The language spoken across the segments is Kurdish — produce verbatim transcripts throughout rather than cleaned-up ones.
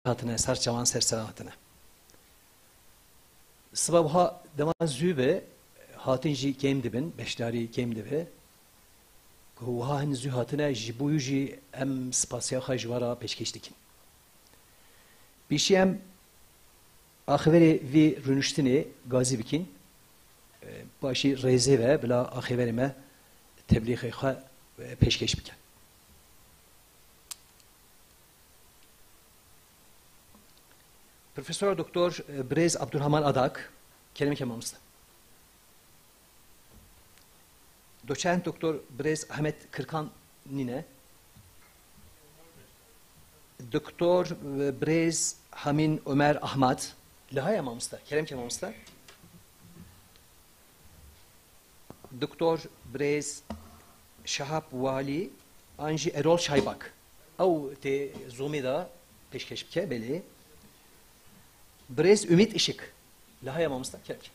hatine, ser çavan ser sera hatine. Siba wiha dema zû be, hatin jî kêm dibin, beşdarî kêm dibe. Ku wiha hin zû hatine, ji bo wî jî em spasiya xwe ji we re pêşkêş dikin. Pêşî em axivêrê vî rûniştinê gazî bikin. Paşî rêzê ve bila axivêrê me teblîxê xwe pêşkêş bike. Profesor Doktor Birêz Abdurrahman Adak, kelemeke mamoste. Doçent Doktor Birêz Ahmet Kırkan nîne. Doktor Birêz Hamin Ömer Ahmad. Li haya mamoste. Kerem ke mamoste. Doktor Birêz Şahap Walî an jî Erol Şaybak. Ew tê Zoomê de pêşkêş bike, belê. Birêz Ümit Işık. Li haya mamoste, kerem ke.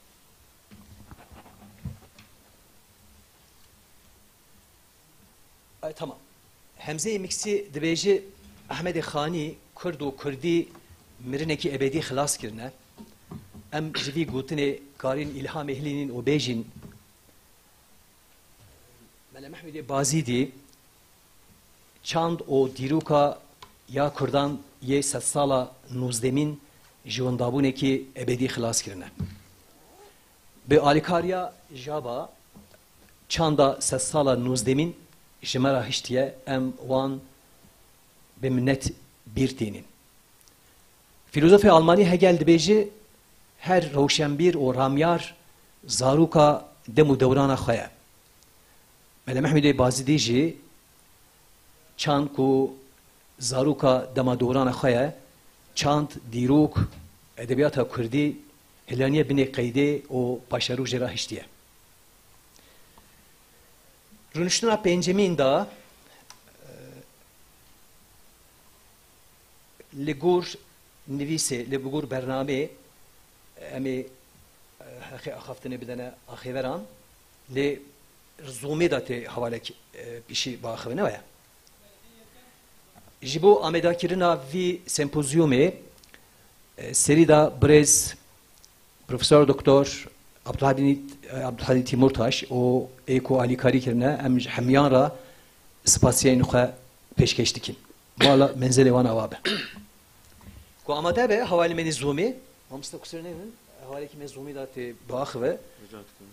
Ay, tamam. Hemzeyê Miksî dibêje, Ehmedê Xanî, Kurd û Kurdî mirinekî ebedî xilas kirine. Em ji vî gotinê karîn îlhamê hilînin û bêjin, Mele Mehmûdê Bazîdî çand û dîroka ya Kurdan yê sedsala nozdemîn ji windabûnekî ebedî xilas kirine. Bi alîkariya Jaba, çanda sedsala nozdemîn ji me re hiştiye, em wan bi minet bîr tînin. Fîlozofê Almanî Hegel dibêje, her rewşenbîr û ramyar zaroka dem û dewrana xwe ye. Mele Mehmûdê Bazîdî jî çand ku zaroka dema dewrana xwe ye, çand, dîrok, edebiyata kurdî hilaniye binê qeydê û paşeroja jê re hiştiye. Rûniştina pêncemîn de, e, li gor nivîsê, li gor bernamê, em ê, e, heqê axaftinê bidene axêveran, lê Zoomê de tê hevalek, e, pişî biaxivin, ne waya? Ji bo amêdakirina vî sempozyumê, e, serî de birêz Profesor Doktor Abdulhadî, Abdulhadî Tîmurtaş û ê ku alîkarî kirine, em ji hemiyan re spasiyên xwe pêşkêş dikin. Wala menzelê wan ava be. Ku amade be, hevalê me nê Zoomê, mamoste kusur nebin, hevalekî me Zoomê de tê biaxive. Rica dikim.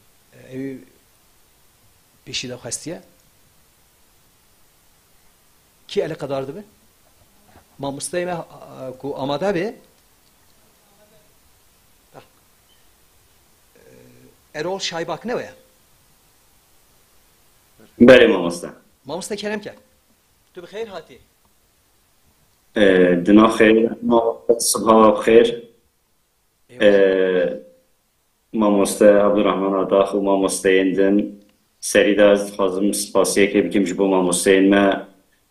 Ew pêşî de xwestiye. Kî eleqedar dibe? Mamosteyê me, e, ku amade be. Ah. E, Erol Şaybak ne weye? Belê mamoste. Mamoste kerem ke. Tu bi xêr hatî. E, dina xêr, mamoste, sibaha bi xêr. Eyvallah. E, Mamoste Abdurrahman Adax û mamosteyên din, serî de ez dixwazim spasiyekê bikim ji bo mamosteyên me,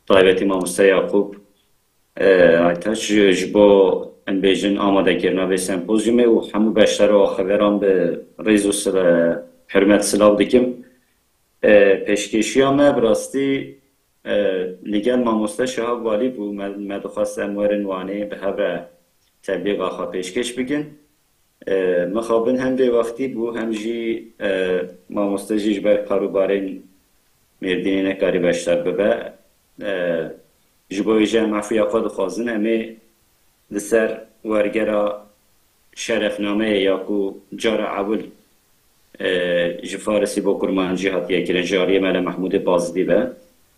taybetî mamoste Yaqûb, e, Aytaç, ji, ji bo, em bêjin, amadekirina vê sempozyumê û hemû beşdar û axeveran bi rêz û sila-, hurmet silav dikim. E, pêşkêşiya me bi rastî, e, li gel mamoste Şihab Walî bû, me, me dixwest em werin Wanê bi hev re teblîxa xwe pêşkêş bikin. E, mixabin hem bêwextî bû, hem jî, e, mamoste jî ji ber karûbarên Mêrdînê nekarî beşdar bibe. E, ji bo vê jî em efûya xwe dixwazin, em ê li ser wergera şerefnameyê ya ku cara ewil, e, ji Farisî bo Kurmancî hatiye kirin, ji aliyê Mele Mehmûdê Bazidî ve.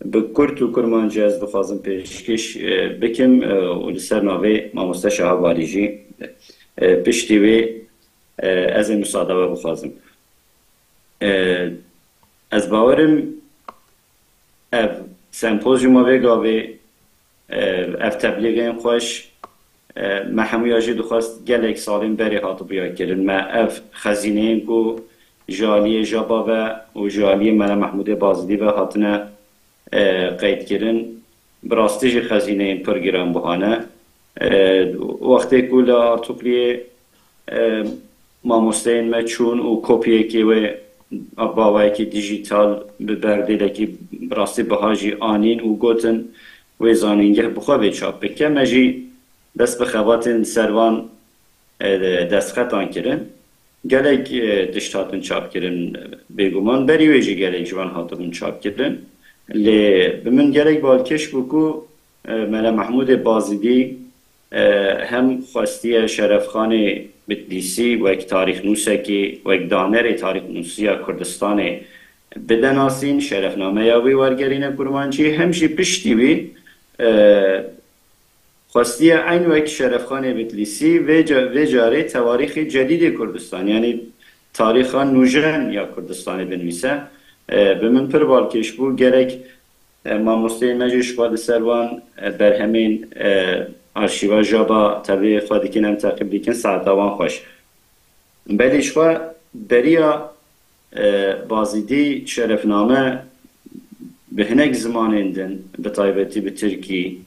Bi kurt û kurmancî ez dixwazim pêşkêş, e, bikim, e, û li ser navê mamoste Şaha Walî jî, e, piştî wê, e, ez ê musade we bixwazim. E, ez bawerim ev sempozyuma vê gavê, e, ev teblîxên xweş, e, me hemûya jî dixwest gelek salên berê hatibûya kirin. Me ev xezîneyên ku ji aliyê Jaba ve û ji aliyê Mele Mehmûdê Bazidî ve hatine, e, qeyd kirin, bi rastî jî xezîneyên pir giranbuha ne. E, wextê ku li Artukliyê, e, mamosteyên me çûn û kopyekê wê, bawayekî dijîtal bi berdêlekî bi rastî biha jî anîn û gotin, wê zanîngeh bi xwe vê çap bike. Me jî dest bi xebatên ser van, e, destxetan kirin. Gelek, e, tişt hatin çapkirin, bêguman berî wê jî gelek ji van hatibûn çapkirin. Lê bi min gelek balkêş bû ku, e, Mele Mehmûdê Bazîdî, e, hem xwestiye Şerefxanê Bitlîsî wek tarîxnûsekî, wek danerê tarîxnûsiya Kurdistanê bide nasîn, şerefnameya wî wergerîne kurmancî, hem jî piştî wî, e, xwestiye eyn wek Şerefxanê Bitlîsî vê ca-, vê carê tewarîxê cedîdê Kurdistan, yanî tarîxa nûjen ya Kurdistanê binivîse. E, bi min pir balkêş bû, gelek, e, mamosteyên me jî ji xwe li ser van, e, berhemên, e, arşîva Jaba tevlî xwe dikin, em teqîb dikin, saeta wan xweş. Belê ji xwe beriya, e, Bazîdî şerefname bi hinek zimanên din, bi taybetî bi tirkî,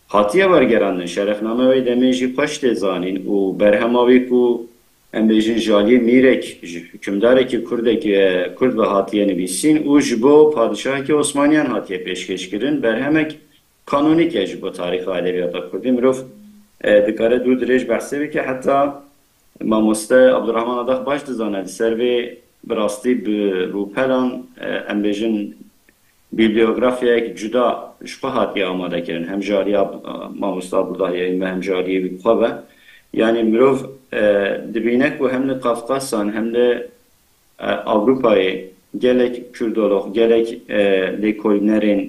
hatiye wergerandin. Şerefname wê demê jî xweş tê zanîn û berhema wî ku em bêjin ji aliyê mîrek, ji hikimdarekî kurdekî, e, kurd ve hatiye nivîsîn û ji bo padişahekî Osmaniyan hatiye pêşkêş kirin. Berhemek kanonîk e ji bo tarîxa edebiyata kurdî. Mirov, e, dikare dûr dirêj behsê bike, heta mamoste Abdurrahman Adax baş dizane, li ser vê bi rastî bi rûpelan, e, em bêjin, bibliografyayek cuda ji xwe hatiye amade kirin. Hem ji alî Ab-, mamoste Abdullah Yayın ve hem ji aliyê wî bi xwe ve. Yanî mirov, e, dibîne ku hem li Qafqasan hem li, e, Ewropayê gelek kurdolog, gelek, e, lêkolînerên,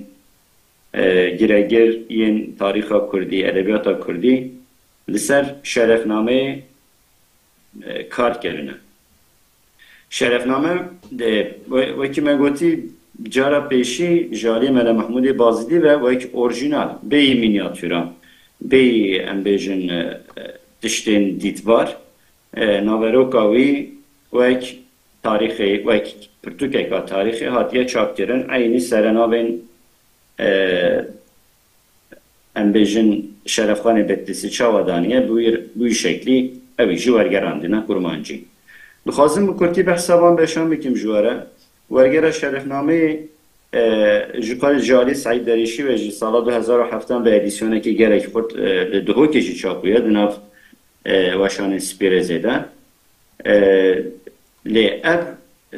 e, giregir yên tarîxa kurdî, edebiyata kurdî li ser şerefnameyê, e, kar kirine. Şerefname de, we-, wekî me gotî, cara pêşî ji alî Mele Mehmûdê Bazîdî ve wek orjînal, bêyî mînyatûran, bêyî, em bêjin, e, e, tiştên dîtbar, e, naveroka wî wek tarîxê, wek pirtûkeka tarîxê hatiye çapkirin. Eynî serenavên, e, em bêjin, Şerefxanê Betlîsî çawa daniye, bi wî, bi wî şeklî ew jî wergerandine kurmancî. Dixwazim bi kurtî behsa van beşan bikim ji we re. Wergera Şerefnameyê, e, ji xwe ji alî Seîd Derîşî ve ji sala du hezar û heftan bi edîsyonekî gelek xurt, e, li Duhokê jî çap bûye, di nav, e, weşanên Spîrêzê de. E, lê ev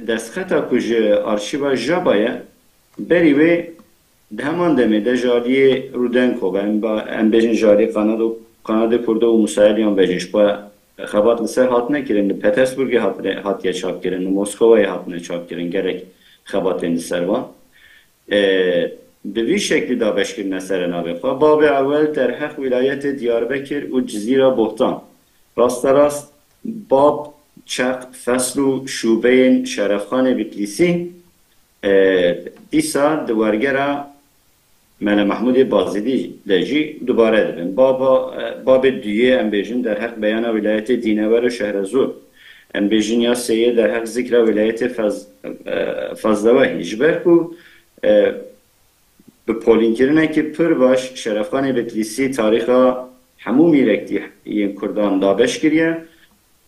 destxeta ku ji arşîva Jaba ye, berî wê di heman demê de ji aliyê Rudenko ve, em ba-, em bêjin ji alî Kanado-, Kanadê Kurdo û Musa Elyan ve jî ji xwe xebat li ser hatine kirin, li Petersburgê hatine, hatiye çapkirin, li Moskovayê hatine çapkirin, gelek xebatên li ser van. E, bi vî şeklî dabeşkirine serenavê xwe. Babê ewel derheq wîlayetê Diyarbekir û Cizîra Bohtan. Rasterast bab, çeq, fesl û şûbeyên Şerefxanê Bitlîsî, e, dîsa di wergera Mele Mehmûdê Bazîdî de jî dubare dibin. Baba, e, babê duyê, em bêjin, derheq beyana wîlayetê Dînewer û Şehrezûr. Em bêjin ya sêyê derheq zikra wîlayetê Fez-, e, Fezlewehî. Ji ber ku, e, bi polînkirinekî pir baş Şerefxanê Bitlîsî tarîxa hemû mîrektî yên Kurdan dabeş kiriye.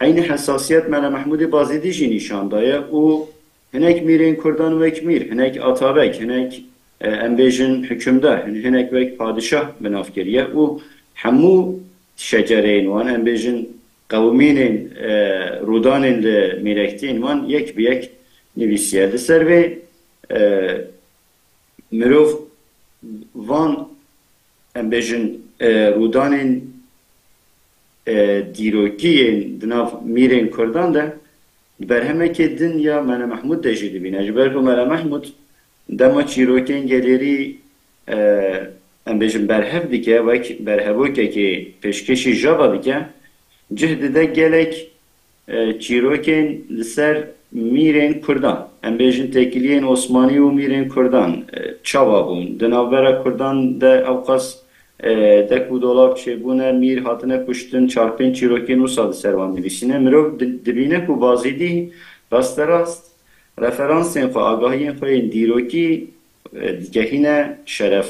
Eynî hesasiyet Mele Mehmûdê Bazîdî jî nîşan daye û hinek mîrên Kurdan wek mîr, hinek Atabek, hinek, e, em bêjin hikimdar, hin-, hinek wek padişah bi nav kiriye û hemû şecereyên wan, em bêjin qewimînên, e, rûdanên li mîrektiyên wan yek bi yek nivîsiye. Li ser vê, e, mirov van, em bêjin, e, rûdanên, e, dîrokî yên di nav mîrên Kurdan de di berhemekê din ya Mele Mehmûd de jî dibîne. Ji ber ku Mele Mehmûd dema çîrokên gelêrî, e, em bêjin, berhev dike, wek berhevokekê pêşkêşî Jaba dike, cih dide gelek, e, çîrokên li ser mîrên Kurdan, em bêjin têkiliyên Osmanî û mîrên Kurdan, e, çawa bûn? Di navbera Kurdan de ewqas, e, dek û dolab çêbûne, mîr hatine kuştin, çar pênc çîrokên wisa li ser wan nivîsîne. Mirov di-, dibîne ku Bazîdî rasterast referansên xwe, agahiyên xwe yên dîrokî, e, dikehîne şeref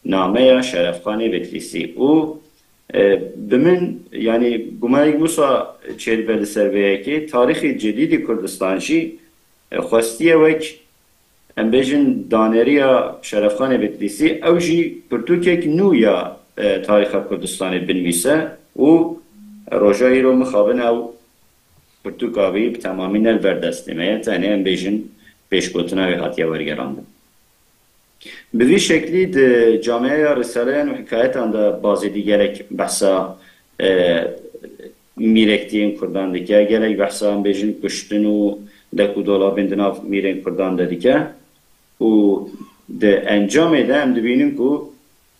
nameya Şerefxanê Betlîsî û, e, bi min, yanî gumayek wisa çêdibe li ser vê yekê, tarîxê cedîdî Kurdistan jî, e, xwestiye wek, em bêjin, daneriya Şerefxanê Betlîsî, ew jî pirtûkek nû ya e, tarîxa Kurdistanê binivîse û roja îro mixabin ew pirtûka wî bi temamî ne li ber destê me ye, tenê em bêjin pêşgotina wê hatiye wergerandin. Bi vî şeklî di cameya ya risaleyan û hikayetan de Bazîdî gelek behsa, e, mîrektiyên Kurdan dike, gelek behsa em bêjin kuştin û dek û dolabên di nav mîrên Kurdan de dike û di encamê de em dibînin ku,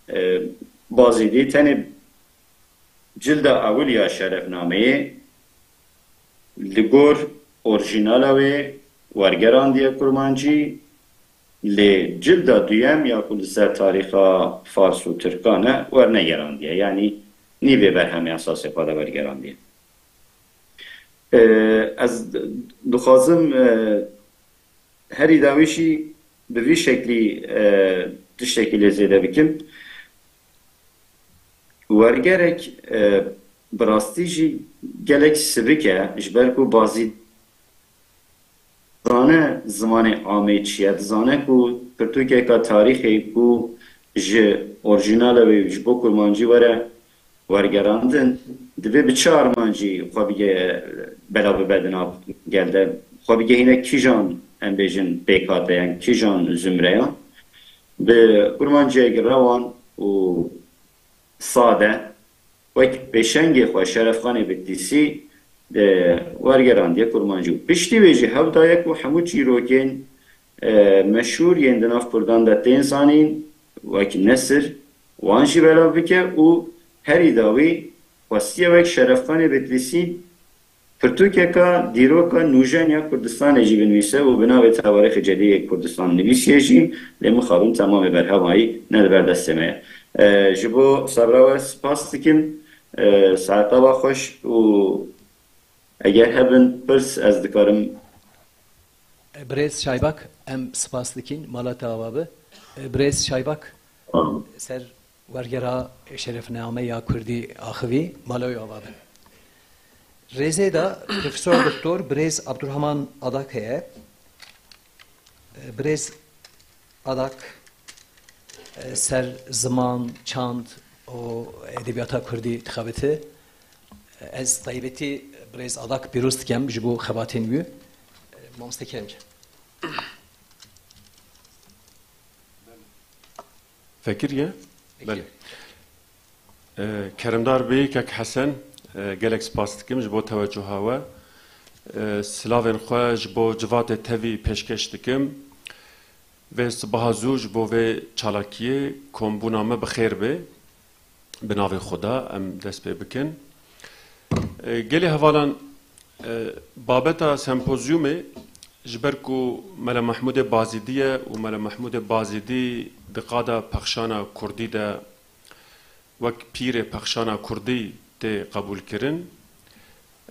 e, Bazîdî tenê cilda ewil ya Şerefnameyê li gor orjînala wê wergerandiye kurmancî, lê cilda duyem ya ku li ser tarîxa Fars û Tirkan e wernegerandiye. Yanî nîvê berhemê esasê xwe de wergerandiye. E, ez dixwazim, e, herî dawî jî bi vî şeklî, e, tiştekî lê zêde bikim. Wergerek, e, bi rastî jî gelek sivik e, ji ber ku Bazîd dizane zimanê amê çi ye, dizane ku pirtûkeka tarîxê ku ji orjînala wê ji bo kurmancî were wergerandin, divê bi çi armancî xwe bige bela bibe di nav gel de, xwe bigehîne kîjan, em bêjin, pêkhateyan, kîjan zumreyan, bi kurmanciyek rewan û sade, wek pêşengê xwe Şerefxanê Bitlîsî, e, wergerandiye kurmancî û piştî wê jî hewl daye ku hemû çîrokên, e, meşhûr yên di nav Kurdan de tên zanîn, wek nesir, wan jî belav bike û herî dawî xwestiye wek Şerefxanê Bitlîsî pirtûkeka dîroka nûjen ya Kurdistanê jî binivîse û bi navê Tewarîxê Cedîdê Kurdistan nivîsiye jî, lê mixabin temamê berhema wî ne li ber destê me ye. E, ji bo sebra we spas dikim. E, saeta we xweş û eger hebin pirs ez dikarim. Birêz Şaybak, em spas dikin, mala te ava be. Birêz Şaybak, ser wergera Şerefname ya Kurdî axivî, mala wî ava be. Rêzê de Profesor Doktor Birêz Abdurrahman Adak heye. Birêz Adak, e, ser ziman, çand û edebiyata Kurdî dixebite. Ez taybetî Birêz Adak pîroz dikem ji bo xebatên wî. Mamoste Keremcan. Vekiriye? Vekiriye. Belê. E, keremdar bê, kek Hesen, e, gelek spas dikim ji bo tewecuha we. E, silavên xwe ji bo civatê tevî pêşkêş dikim. Vê sibaha zû ji bo vê çalakiyê kombûna me bi xêr bê. Bi navê Xuda em dest pê bikin. E, gelê hevalan, e, babeta sempozyumê ji ber ku Mela Mehmûdê Bazîdî ye û Mela Mehmûdê Bazîdî di qada pexşana kurdî de wek pîrê pexşana kurdî tê qebûlkirin.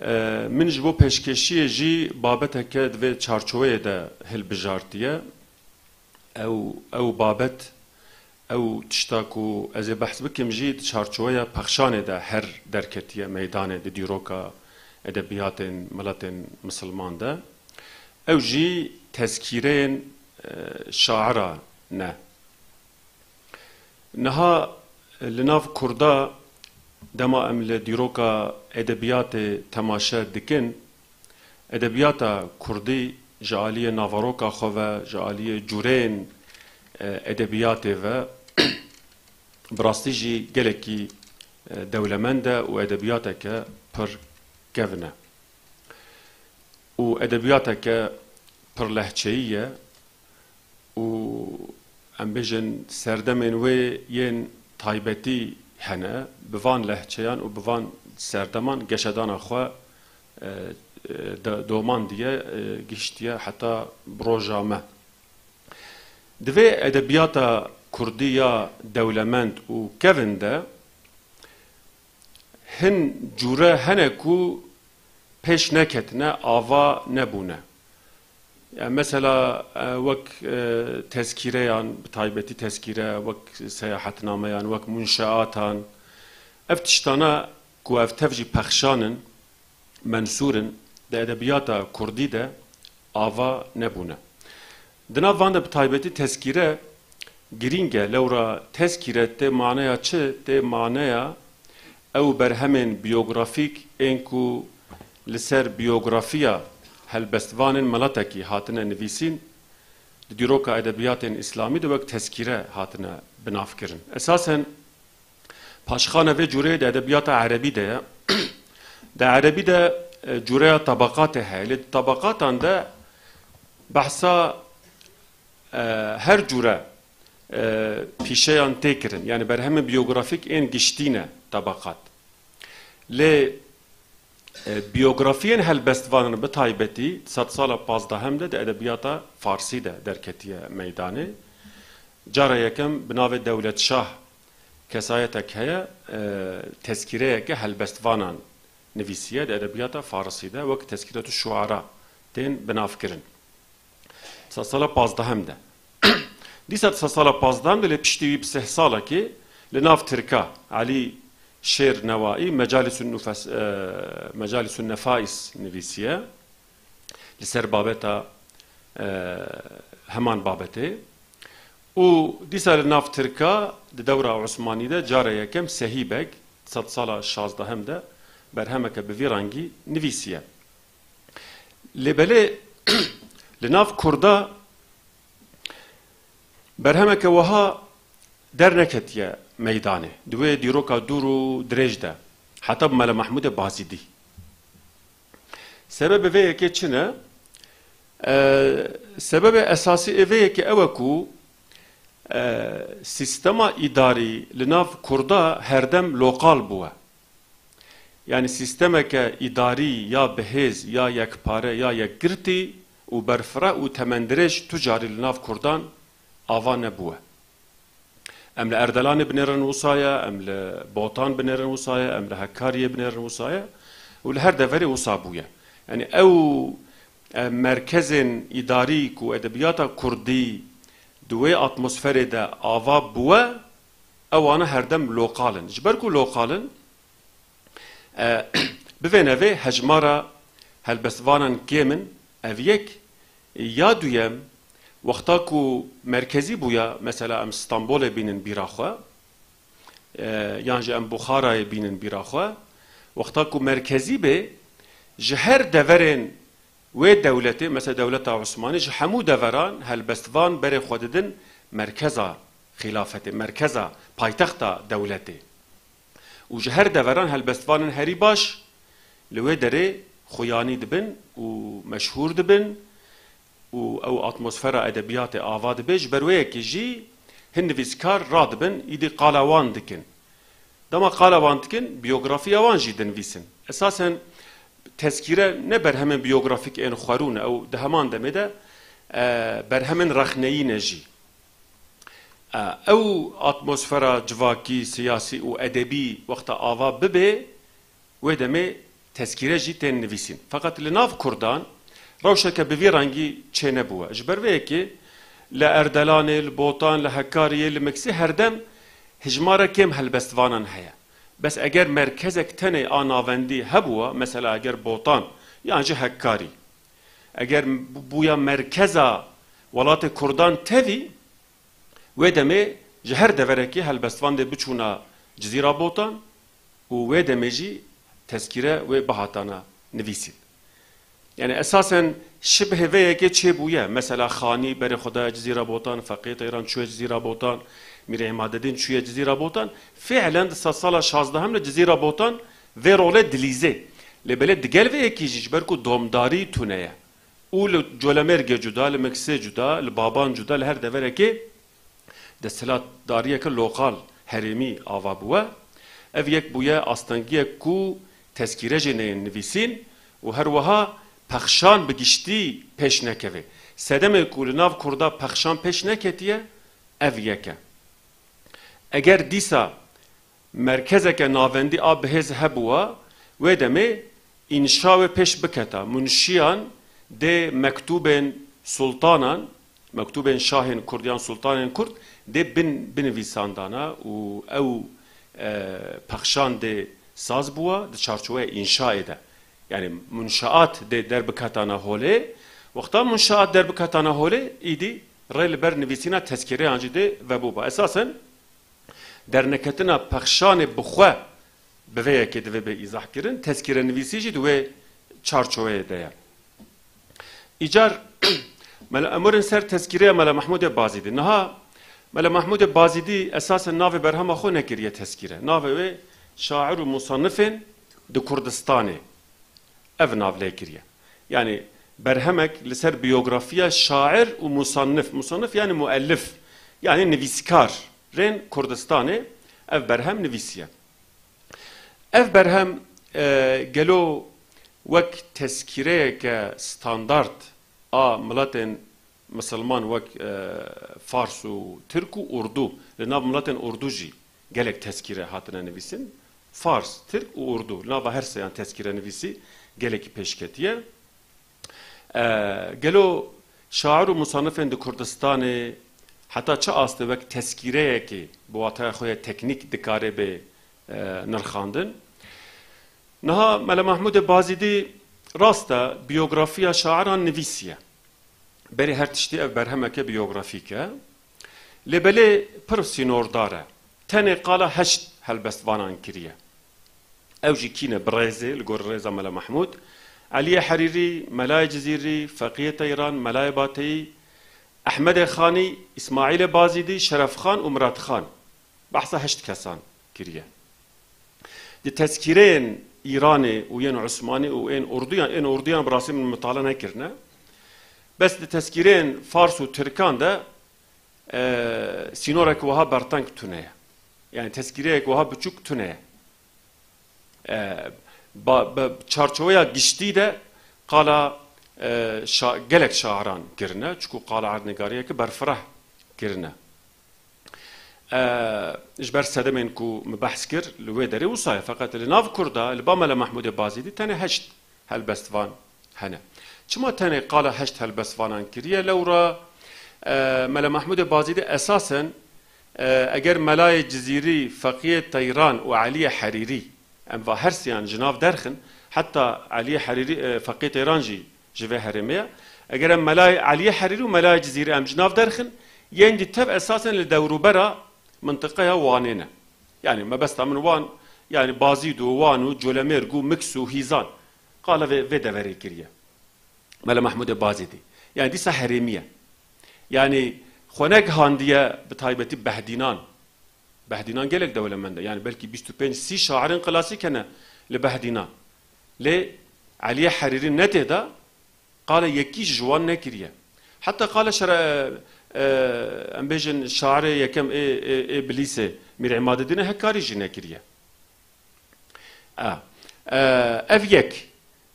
E, min ji bo pêşkêşiyê jî babeteke di vê çarçoweyê de hilbijartiye. Ew, ew babet, ew tişta ku ez ê behs bikim jî di çarçoweya pexşanê de her derketiye meydanê di dîroka edebiyatên miletên misilman de. Ew jî tezkîreyên, e, şaira ne. Niha li nav Kurda dema em li dîroka edebiyatê temaşe dikin, edebiyata Kurdî ji aliyê naveroka xwe ve, ji aliyê cûreyên, e, edebiyatê ve bi rastî jî gelekî, e, dewlemend e û edebiyateke pir kevin e. Û edebiyateke pir lehçeyî ye. Û em bêjin serdemên wê yên taybetî hene, bi van lehçeyan û bi van serdeman geşedana xwe, e, e, de-, domandiye, e, gihiştiye heta bi roja me. Di vê edebiyata kurdî ya dewlemend û kevin de, hin cûre hene ku pêş neketine, ava nebûne. Ya mesela, e, wek, e, tezkîreyan, bi taybetî tezkîre, wek seyahetnameyan, wek munşeatan, ev tiştana ku ev tev jî pexşan in, mensûr in, di edebiyata kurdî de ava nebûne. Di nav van de bi taybetî tezkîre, Girîng e, lewra tezkîre tê maneya çi? Tê maneya ew berhemên biyografîk ên ku li ser biyografiya helbestvanên miletekî hatine nivîsîn, di dîroka edebiyatên îslamî de wek tezkîre hatine binavkirin. Esasen paşxana vê cûreyê di edebiyata erebî de ye. Di erebî de, e, cûreya tabaqatê heye. Lê di tabaqatan de behsa, e, her cûre, e, pîşeyan tê kirin. Yani berhemên biyografîk ên giştî ne tabaqat. Lê, e, biyografiyên helbestvanan bi taybetî di sedpêvajoya pazdehemê de di edebiyata farsî de derketiye meydanê. Cara yekem bi navê Dewlet Şah kesayetek heye, e, tezkîreyeke helbestvanan nivîsiye di edebiyata farsî de, wek Tezkîretu Şuara tên binavkirin. Di sedpêvajoya pazdehemê de. Dîsa di sedpêvajoya pazdehemê de lê piştî wî bi sih salekê li nav tirka Elî Şêr Newaî Mecalîsun Nufes-, e, Mecalîsun Nefais nivîsiye. Li ser babeta, e, heman babetê. Û dîsa li nav tirka di dewra Osmanî de cara yekem Sehî Beg, sedpêvajoya şazdehemê de berhemeke bi vî rengî nivîsiye. Lê belê li nav kurda berhemeke wiha derneketiye meydanê. Di wê dîroka dûr û dirêj de, heta bi Mela Mehmûdê Bazîdî. Sebebê vê yekê çi ne? E, sebebê esasî ê vê yekê ew e ku, e, sîstema îdarî li nav kurda herdem loqal bûye. Yani sîstemeke îdarî ya bihêz, ya yekpare, ya yekgirtî û berfireh û temendirêj tu carî li nav kurdan ava nebûye. Em li Erdelanê binêrin wisa ye, em li Botan binêrin wisa ye, em li Hekkariyê binêrin wisa ye û li her deverê wisa bûye. Yani ew, e, merkezên îdarî ku edebiyata kurdî di wê atmosferê de ava bûye, ewana herdem loqal in. Ji ber ku loqal in, e, bi vê navê hejmara helbestvanan kêm in, ev yek. Ya duyem, wexta ku merkezî bûya, mesela em Stenbolê bînin bîra xwe, e, yan jî em Buxarayê bînin bîra xwe, wexta ku merkezî bê, ji her deverên wê dewletê, mesela dewleta Osmanî, ji hemû deveran helbestvan berê xwe didin merkeza xîlafetê, merkeza paytexta dewletê. Û ji her deveran helbestvanên herî baş li wê derê xuyanî dibin û meşhûr dibin û ew atmosfera edebiyatê ava dibe. Ji ber wê yekê jî hin nivîskar radibin, îdî qala wan dikin. Dema qala wan dikin, biyografiya wan jî dinivîsin. Esasen tezkîre ne berhemên biyografîk ên xwerû ne, ew di heman demê de, e, berhemên rexneyî ne jî. E, ew atmosfera civakî, siyasî û edebî wexta ava bibe, wê demê tezkîre jî tên nivîsîn. Feqet li nav kurdan rewşeke bi vî rengî çênebûye. Ji ber vê yekê li Erdelanê, li Botan, li Hekariyê, li Miksî herdem hijmara kêm helbestvanan heye. Bes eger merkezek tenê a navendî hebûya, mesela eger Botan yan jî Hekkarî, eger bû-, bûya merkeza welatê kurdan tevî, wê demê ji her deverekê helbestvan dê biçûna Cizîra Botan û wê demê jî tezkîre wê bihatana nivîsîn. Yani esasen şibhê vê yekê çêbûye. Mesela Xanî berê xwe daye Cizîra Botan, Feqî Teyran çûye Cizîra Botan, Mîr Îmadedîn çûye Cizîra Botan. Fiilen di sedsala şazdehemê de Cizîra Botan vê rolê dilîzê. Lê belê digel vê yekê jî ji ber ku domdarî tune ye. Û li Colemêrgê cuda, li Miksê cuda, li Baban cuda, li her deverekê desthilatdariyeke lokal, herêmî ava bûye. Ev yek bûye astengiyek ku tezkîre jî neyên nivîsîn û her wiha pexşan bi giştî pêş nekeve. Sedemê ku li nav kurda pexşan pêş neketiye, ev yek e. Eger dîsa merkezeke navendî a bihêz hebûya, wê demê înşa wê pêş biketa. Munşiyan dê mektûbên sultanan, mektûbên şahên kurd yan sultanên kurd dê bin-, binivîsandana û ew, e, pexşan dê saz bûya di çarçoweya înşaê de. Yani munşaat dê derbiketana holê. Wexta munşaat derbiketana holê, îdî rê li ber nivîsîna tezkîreyan jî dê vebûba. Esasen derneketina pexşanê bi xwe bi vê yekê divê bê îzah kirin, tezkîrenivîsî jî di wê çarçoweyê de ye. Îcar Mela Emurên ser tezkîreya Mela Mehmûdê Bazîdî. Niha Mela Mehmûdê Bazîdî esasen navê berhema xwe nekiriye tezkîre. Navê wê şair û musannifên di Kurdistanê. Ev nav lê kiriye. Yanî berhemek li ser biyografiya şair û musannif. Musannif yanî muellif. Yanî nivîskarên Kurdistanê ev berhem nivîsiye. Ev berhem, e, gelo wek tezkîreyeke standard a miletên misilman wek, e, Fars û Tirk û Urdu, li nav miletên Urdu jî gelek tezkîre hatine nivîsin. Fars, Tirk û Urdu, li nava her seyan tezkîrenivîsî gelekî pêşketiye. E, gelo şair û musannifên di Kurdistanê heta çi astê wek tezkîreyekê bi wataya xwe ya teknîk dikare bê, e, nirxandin? Niha Mele Mahmûdê Bazîdî rast e, biyografiya şairan nivîsiye. Berî her tiştî ev berhemeke biyografîk e. Lê belê pir sînordar e. Tenê qala heşt helbestvanan kiriye. Ew jî kî ne bi rêzê, li gor rêza Mela Mahmûd? Eliyê Herîrî, Melayê Cizîrî, Feqiyê Teyran, Melayê Bateyî, Ehmedê Xanî, Îsmaîlê Bazîdî, Şerefxan û Miratxan. Behsa heşt kesan kiriye. Di tezkîreyên Îranê û yên Usmanî û ên Urduyan, ên Urduyan bi rastî min mitala nekirine. Bes di tezkîreyên Fars û Tirkan de, e, sînorek wiha berteng tune ye. Yani tezkîreyek wiha biçûk tune ye. E, ba-, bi çarçoweya giştî de qala, e, şa-, gelek şairan kirine, çiku qala erdnigariyeke berfireh kirine. E, ji ber sedemên ku min behs kir, li wê derê wisa ye. Feqet li nav Kurda, li ba Mele Mahmûdê Bazîdî tenê heşt helbestvan hene. Çima tenê qala heşt helbestvanan kiriye? Lewra, e, Mele Mahmûdê Bazîdî esasen, e, eger Melayê Cizîrî, Feqiyê Teyran û Eliyê Herîrî, em va her siyan ji nav derxin, heta Eliyê Herîrî, e, Feqiyê Teyran jî ji vê herêmê ye. Eger em Melayê Eliyê Herîrî û Melayê Cizîrî em ji nav derxin, yên dî tev esasen li dewrûbera mintiqeya Wanê ne. Yani mebesta min Wan, yani Bazîd û Wan û Colemêrg û Miks û Hîzan. Qala vê, vê deverê kiriye. Mele Mahmûdê Bazîdî. Yani dîsa herêmî ye. Yani xwe negihandiye bi taybetî Behdînan. Behdînan gelek dewlemend e. Yani belkî bîst û pênc sî şairên klasîk hene li Behdînan. Lê Eliyê Herîrî ne tê de, qala yekî ji wan nekiriye. Heta qala şere-, e, em bêjin şairê yekem ê, ê, ê Bilîsê Mîr Îmadedînê Hekkarî jî nekiriye. E, e, ev yek.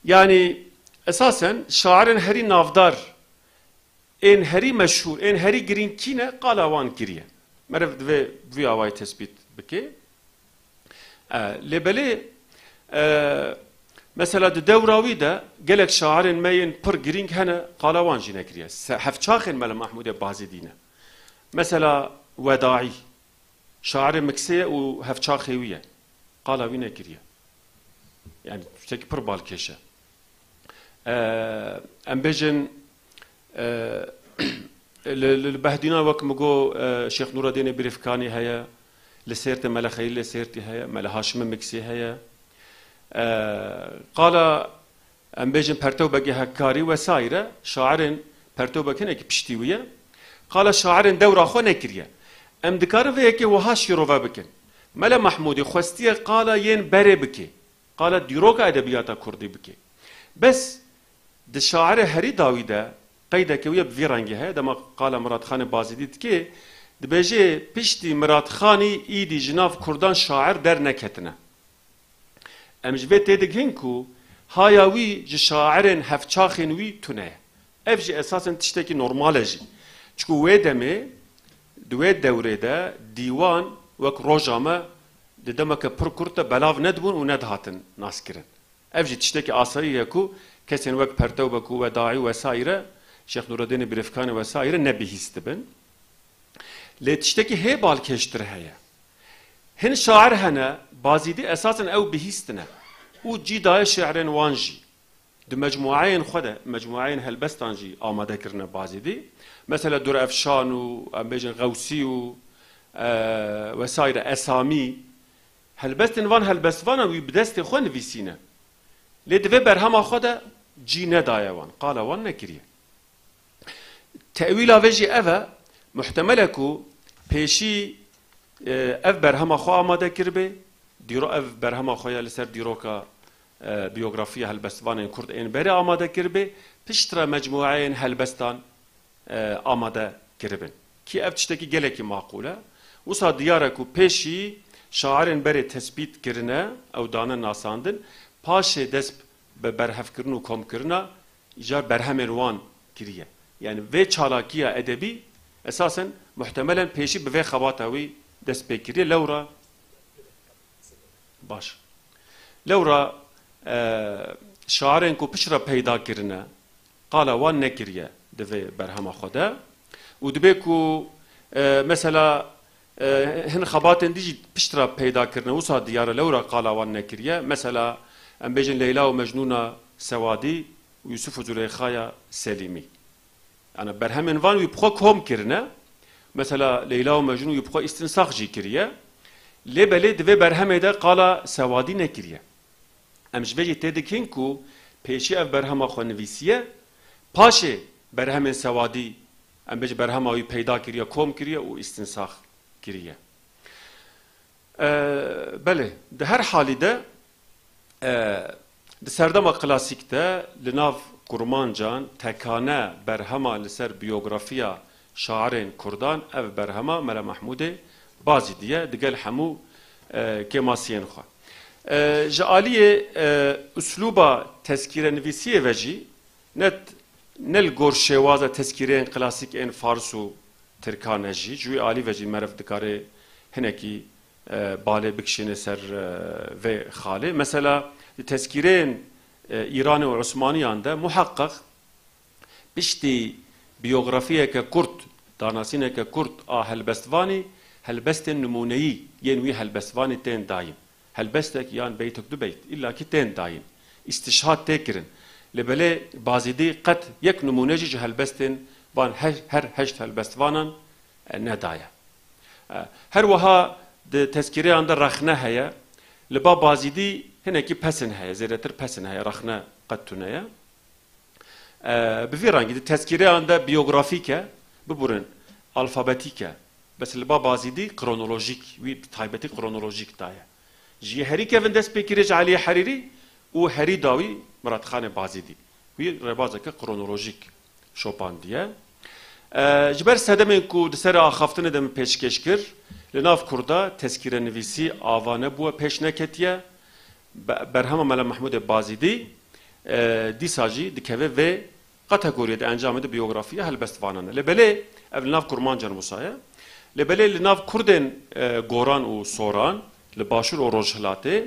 Yani esasen şairên herî navdar, ên herî meşhûr, ên herî girîng kî ne, qala wan kiriye. Meriv divê bi vî awayî tespît bike. E, lê belê, e, mesela di dewra wî de gelek şairên me yên pir girîng hene, qala wan jî nekiriye. Se-, hevçaxên Mele Mahmûdê Bazîdî ne. Mesela Wedaî, şairê Miksê ye û hevçaxê wî ye. Qala wî nekiriye. Yani tiştekî pir balkêş e. E, em bêjin, e, li, li, li Behdînan wek min got, e, Şêx Nûredînê Birîfkanî heye, li Sêrtê Mele Xelîlê Sêrtî heye, Mele Haşimê Miksî heye. E, qala, em bêjin, Pertewbegê Hekkarî wesaîre, şairên Pertewbeg hinekî piştî wî ye. Qala şairên dewra xwe nekiriye. Em dikarin vê yekê wiha şîrove bikin. Mele Mahmûdî xwestiye qala yên berê bike. Qala dîroka edebiyata kurdî bike. Bes di şairê herî dawî de qeydeke wî ye bi vî rengî heye, dema qala Miratxanê Bazîdî dike, dibêje, piştî Miratxanî îdî ji nav kurdan şair derneketine. Em ji vê têdigihîn ku haya wî ji şairên hevçaxên wî tune ye. Ev jî esasen tiştekî normal e jî. Çiku wê demê, di wê dewrê de dîwan wek roja me di demeke pir kurt de belav nedibûn û nedihatin naskirin. Ev jî tiştekî asayî ye ku kesên wek Pertewbek û Wedaî wesaîre, Şêx Nûredînê Birêfkanê wesaîre ne bihîst dibin. Lê tiştekî hê balkêştir heye. Hin şair hene, Bazîdî esasen ew bihîstine û cî daye şi'rên wan jî. Di mecmueyên xwe de, mecmueyên helbestan jî amade kirine Bazîdî. Mesela Durefşan û, em bêjin, Xewsî û, e, wesaire, Esamî. Helbestên van helbestvanan wî bi destê xwe nivîsîne. Lê di vê berhema xwe de cî nedaye wan, qala wan nekiriye. Tewîla vê jî ev e, muhtemel e ku pêşî, e, ev berhema xwe amade kiribe, dîro-, ev berhema xwe ya li ser dîroka, e, biyografiya helbestvanên Kurd ên berê amade kiribe, piştre mecmueyên helbestan, e, amade kiribin. Kî ev tiştekî gelekî maqûl e. Wisa diyar e ku pêşî şairên berê tespît kirine, ew dane nasandin, paşê dest bi berhevkirin û komkirina îcar berhemên wan kiriye. Yani vê çalakiya edebî esasen muhtemelen pêşî bi vê xebata wî dest pê kiriye. Lewra baş. Lewra, e, şairên ku piştre peyda kirine, qala wan nekiriye di vê berhema xwe de. Û dibe ku, e, mesela, e, hin xebatên dî jî piştre peyda kirine, wisa diyar e, lewra qala wan nekiriye. Mesela, em bêjin Leyla û Mecnûna Sewadî û Yusuf û Zuleyxaya Selîmî. Yani berhemên van wî bi xwe kom kirine. Mesela Leyla û Mecnûn wî bi xwe îstinsax jî kiriye. Lê belê di vê berhemê de qala Sewadî nekiriye. Em ji vê jî tê dikin ku pêşî ev berhema xwe nivîsiye, paşê berhemên Sewadî, em bêjin, berhema wî peyda kiriye, kom kiriye û îstinsax kiriye. E, belê, di her halî de, e, di serdema klasîk de li nav kurmancan tekane berhema li ser biyografiya şairên kurdan, ev berhema Mela Mehmûdê Bazîdî ye, digel hemû, e, kêmasiyên xwe. E, ji aliyê, e, uslûba tezkîrenivîsiyê ve jî, ne, ne li gor şêwaza tezkîreyên klasîk ên fars û tirkan e jî, ji wî alî ve jî meriv dikare hinekî, e, balê bikişîne ser, e, vê xalê. Mesela di tezkîreyên, e, Îranê û Osmaniyan de muheqeq piştî biyografiyeke kurt, danasîneke kurt a helbestvanî, helbestên nimûneyî yên wî helbestvanî tên dayîn. Helbestek yan beytek du beyt, îlla kî tên dayîn. Îstişhad tê kirin. Lê belê Bazîdî qet yek nimûne jî ji helbestên van he-, her heşt helbestvanan, e, nedaye. E, her wiha di tezkîreyan de rexne heye. Li ba Bazîdî hinekî pesin heye, zêdetir pesin heye, rexne qet tune ye. E, bi vî rengî di tezkîreyan de biyografîk e, biburin alfabetîk e. Bes li ba Bazîdî kronolojîk, wî bi taybetî kronolojîk daye. Ji yê herî kevin dest pê kiriye ji Eliyê Herîrî û herî dawî Miratxanê Bazîdî. Wî rêbazeke kronolojîk şopandiye. E, ji ber sedemên ku di ser axaftinê de min pêşkêş kir, li nav Kurda tezkîrenivîsî ava nebûye, pêş neketiye. Be-, berhema Mela Mehmûdê Bazîdî, e, dîsa jî dikeve vê kategoriyê de, encamê de biyografiya helbestvanan e. Lê belê ev li nav kurmancan wisa ye. Lê belê li nav kurdên, e, goran û soran, li başûr û rojhilatê,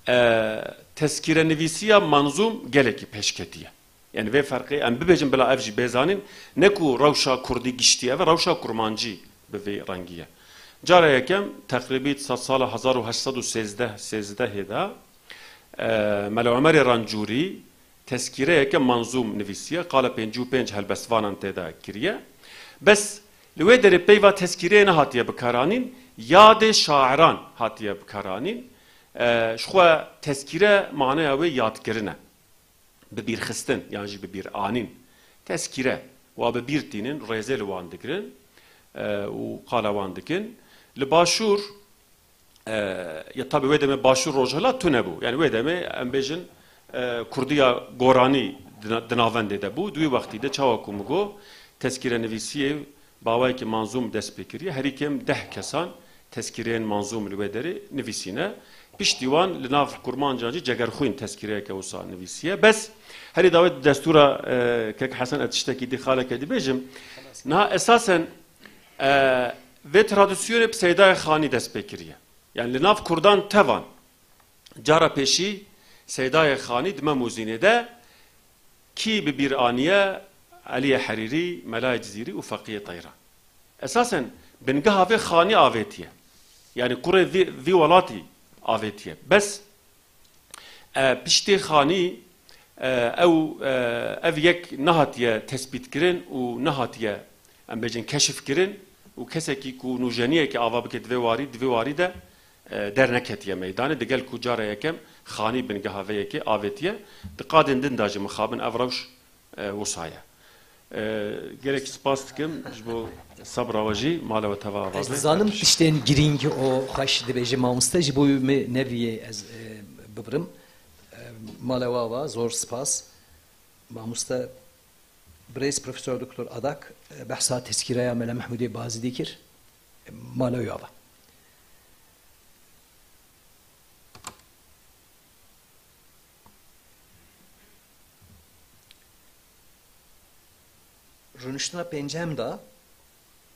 e, tezkîrenivîsiya manzûm gelekî pêşketî ye. Yani vê ferqê em bibêjin bila ev jî bê zanîn, ne ku rewşa kurdî giştî ev e, rewşa kurmancî bi vî rengî ye. Cara yekem, teqrîbî sed sala hezar û heşt sed û sêzdeh, sêzdehê de, e, Mela Omerê Rancûrî tezkîreyeke manzûm nivîsiye, qala pêncî û pênc helbestvanan tê de kiriye. Bes li wê derê peyva tezkîreyê nehatiye bikaranîn, yadê şairan hatiye bikaranîn. E, ji xwe tezkîre maneya wê yadkirin e. Bibîrxistin yan jî bibîranîn. Tezkîre, wa bi bîr tînin, rêzê li wan digirin, e, û qala wan dikin. Li başûr, e, ya tabi wê demê başûr rojhilat tune bû. Yani wê demê em bêjin, e, kurdiya goranî di na-, di navendê de bû. Di wî wextî de çawa ku min got, tezkîrenivîsiyê bi awayekî manzûm dest pê kiriye. Herî kêm deh kesan tezkîreyên manzûm li wê derê nivîsîne. Piştî wan li nav kurmancan jî Cegerxwîn tezkîreyeke wisa nivîsiye. Bes herî dawê destûra, e, kek Hesen ez tiştekî dî xaleke dibêjim. Niha esasen, e, vê tradisyonê bi Seydayê Xanî dest pê kiriye. Yani li nav kurdan tevan cara pêşî Seydayê Xanî di Mem û Zînê de kî bi bîr aniye? Eliyê Herîrî, Melayê Cizîrî û Feqiyê Teyran. Esasen bingeha vê Xanî avêtiye. Yani kurê vî, vî welatî avêtiye. Bes, e, piştî Xanî, E, ew, e, ev yek nehatiye tespîtkirin û nehatiye, em bêjin, keşifkirin û kesekî ku nûjeniyekê ava bike di vê warî, di vê warî de, e, derneketiye meydanê. Digel ku cara yekem xanî bingeha vê yekê avêtiye, di qadên din de jî mixabin ev rewş, e, wisa ye. E, gelek spas dikim ji bo sebra we jî, mala we teva ava be. Ez dizanim tiştên girîng û xweş dibêje mamoste, ji bo min neviyê ez, e, bibirim. E, mala we ava, zor spas. Mamoste birêz Profesor Doktor Adak, e, behsa tezkîreya Mela Mehmûdê Bazîdî kir. E, mala we ava. Rûniştina pêncem de,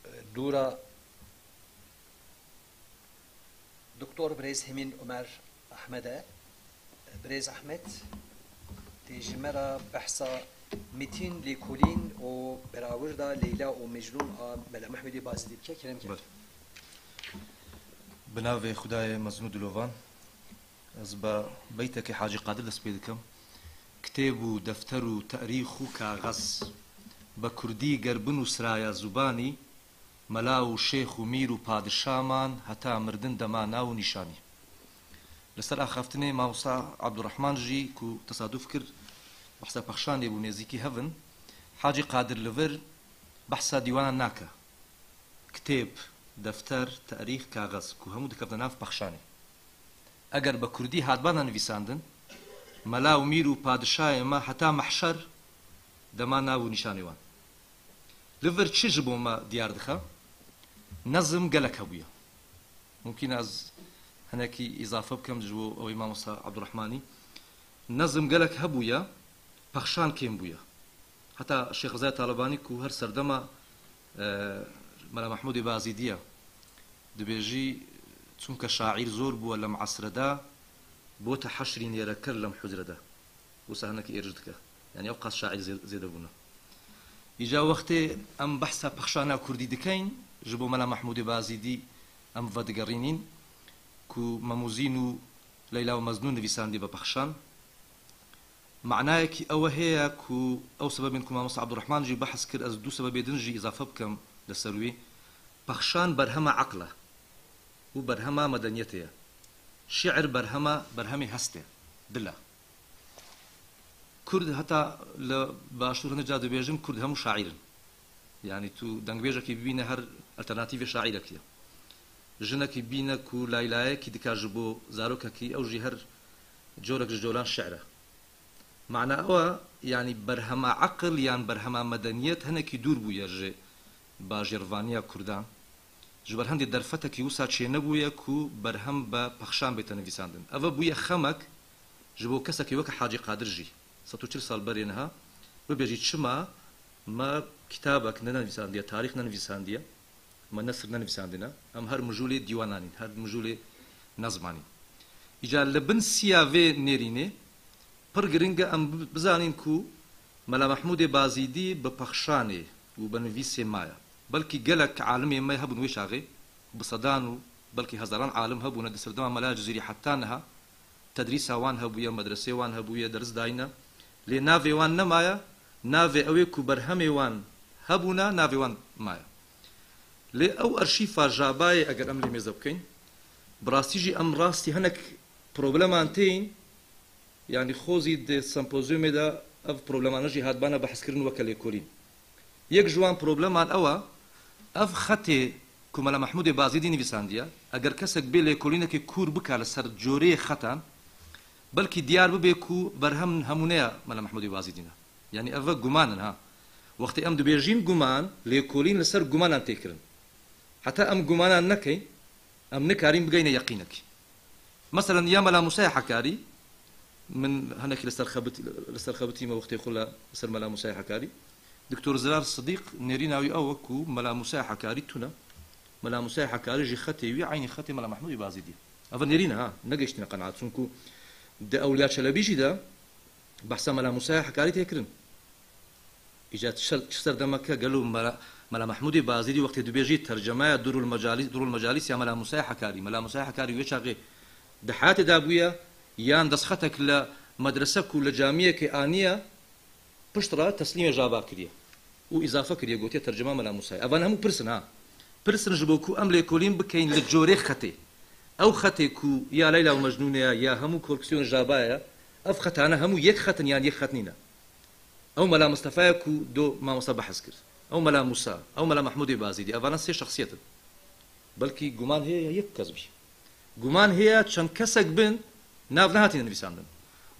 e, dûra Doktor Birêz Hemîn Omer Ahmed e. Birêz Ahmed, tê ji me re behsa mitîn, lêkolîn û berawirda Leyla û Mecnûn a Mela Mehmûdê Bazîdî bike, kerem ke. Belê. Bi navê Xwedayê mezin û dilovan, ez bi beytekê Hacî Qadir dest pê dikim. Kitêb û defter û terîx û kaxez, bi kurdî gerbin û siraya zubanî, mela û şêx û mîr û padişaman heta mirdin dema nav û nîşanî. Li ser axaftinê Mamosta Abdurrahman jî ku tesaduf kir, behsa pexşanê bû, nêzîkî hev in, Hacî Qadir li vir behsa dîwanan nake. Kitêb, defter, terîx, kaxez ku hemû dikevne nav pexşanê. Eger bi kurdî hatbana nivîsandin, mela û mîr û padişayê me heta mehşer dema nav û nîşanê wan. Li vir çi ji bo me diyar dixe? Nezim gelek hebûye. Mumkin e ez hinekî îzafe bikim ji bo ew ê mamosta Abdurrahmanî. Nezim gelek hebûye, pexşan kêm bûye. Heta Şêx Rizayê Talebanî ku her serdema, e, Mela Mehmûdê Bazîdî ye, dibêjî, çunke şaîr zor bûye lem esre de, bote heşrî nêrekir lem hucre de. Wisa hinekî êrîş dike. Yanî ew qas şaîr zê-, zêde bûne. Îca wextê em behsa pexşana kurdî dikeyn, ji bo Mela Mehmûdê Bazîdî em vedigerînîn ku Memûzîn û Leyla û Mecnûn nivîsandiye bi pexşan. Manayekî ew heye ku ew sebebên ku Mamosta Abdurrahman jî behs kir, ez du sebebê din jî îzafe bikim li ser wî. Pexşan berhema eql e û berhema medeniyetê ye. Şiir berhema, berhemê hest e, dil e. Kurd heta li başûr hinek ca dibêjin, Kurd hemû şaîr in. Yanî tu dengbêjekî bibîne her alternatîfê şaîrekî ye. Jinekî bîne ku laylayekî dike ji bo zarokekî, ew jî her corek ji coran şi'r e. Mana ew e, yanî berhema eqil yan berhema medeniyet hinekî dûr bûye ji bajêrvaniya kurdan. Ji ber hindê derfetekî wisa çênebûye ku berhem be pexşan bête nivîsandin. Ev bûye xemek ji bo kesekî weke Hacî Qadir jî. Sed û çil sal berê niha bibêjî çima me kitabek nenivîsandiye, tarîx nenivîsandiye, me nesir nenivîsandine. Em her mijûlê dîwanan în, her mijûlê nezman în. Îca li bin siya vê nêrînê pir giring e em bi-, bizanîn ku Mela Mehmûdê Bazîdî bi pexşanê û bi nivîsê maye. Belkî gelek alimê me hebûn wê çaxê, bi sedan û belkî hezaran alim hebûne di serdema Mela Cizîrî heta niha. Tedrîsa wan hebûye, medresê wan hebûye, ders dayîne. Lê navê wan nemaye, navê ew ê ku berhemê wan hebûne, navê wan maye. Lê ew arşîfa Jabayê eger em lê mêze bikeyn, bi rastî jî em rastî hinek probleman têyin, yanî xozî di sempozyumê de ev problemane jî hatbane behskirin weke lêkolîn. Yek ji wan probleman ew e, ev xetê ku Mela Mehmûdê Bazîdî nivîsandiye, eger kesek bê lêkolînekê kûr bike li ser coreyê xetan, belkî diyar bibe ku berhem hemûneya Mela Mehmûdê Bazîdî ne. Yanî ev guman in ha. Wextê em dibêjîn guman, lêkolîn li ser gumanan tê kirin. Heta em gumanan nekeyn, em nikarîn bigeyne yeqînekî. Meselen ya Mela Mûsayê Hekarî, min hinekî li ser xebit-, li ser xebitî me wextê xwe li ser Mela Mûsayê Hekarî. Doktor Zirar Sidîq nêrîna wî ew e ku Mela Mûsayê Hekarî tune. Mela Mûsayê Hekarî jî xetê wî eynî xetê Mela Mehmûdê Bazîdî ye. Ev nêrîn e ha, negihiştine qenaet. Çunku di Ewliya Çelebî jî de behsa Mela Mûsayê Hekarî tê kirin. Îca çi ser, çi ser demek e, gelo Mela, Mela Mehmûdê Bazîdî wextê dibêjî tercemeya Durul Mecalîs, Durul Mecalîs ya Mela Mûsayê Hekarî. Mela Mûsayê Hekarî wê çaxê di heyatê de bûye, yan destxetek li medrese ku li camiyekê aniye, piştre teslîmê Jaba kiriye û îzafe kiriye, gotiye tercuma Mela Mûsa ye. Evan hemû pirs in ha. Pirs in ji bo ku em lêkolîn bikeyn li corê xetê. Ew xetê ku ya Leyla û Mecnûnê ye, ya hemû koleksiyona Jaba ye, ev xetane hemû yek xet in yan yek xet nîne. Ew Mela Mistefa ye ku do mamosta behs kir. Ew Mela Mûsa, ew Mela Mehmûdê Bazîdî, evana sê şexsiyet in. Belkî guman heye ya yek kes bî. Guman heye çend kesek bin, nav nehatine nivîsandin.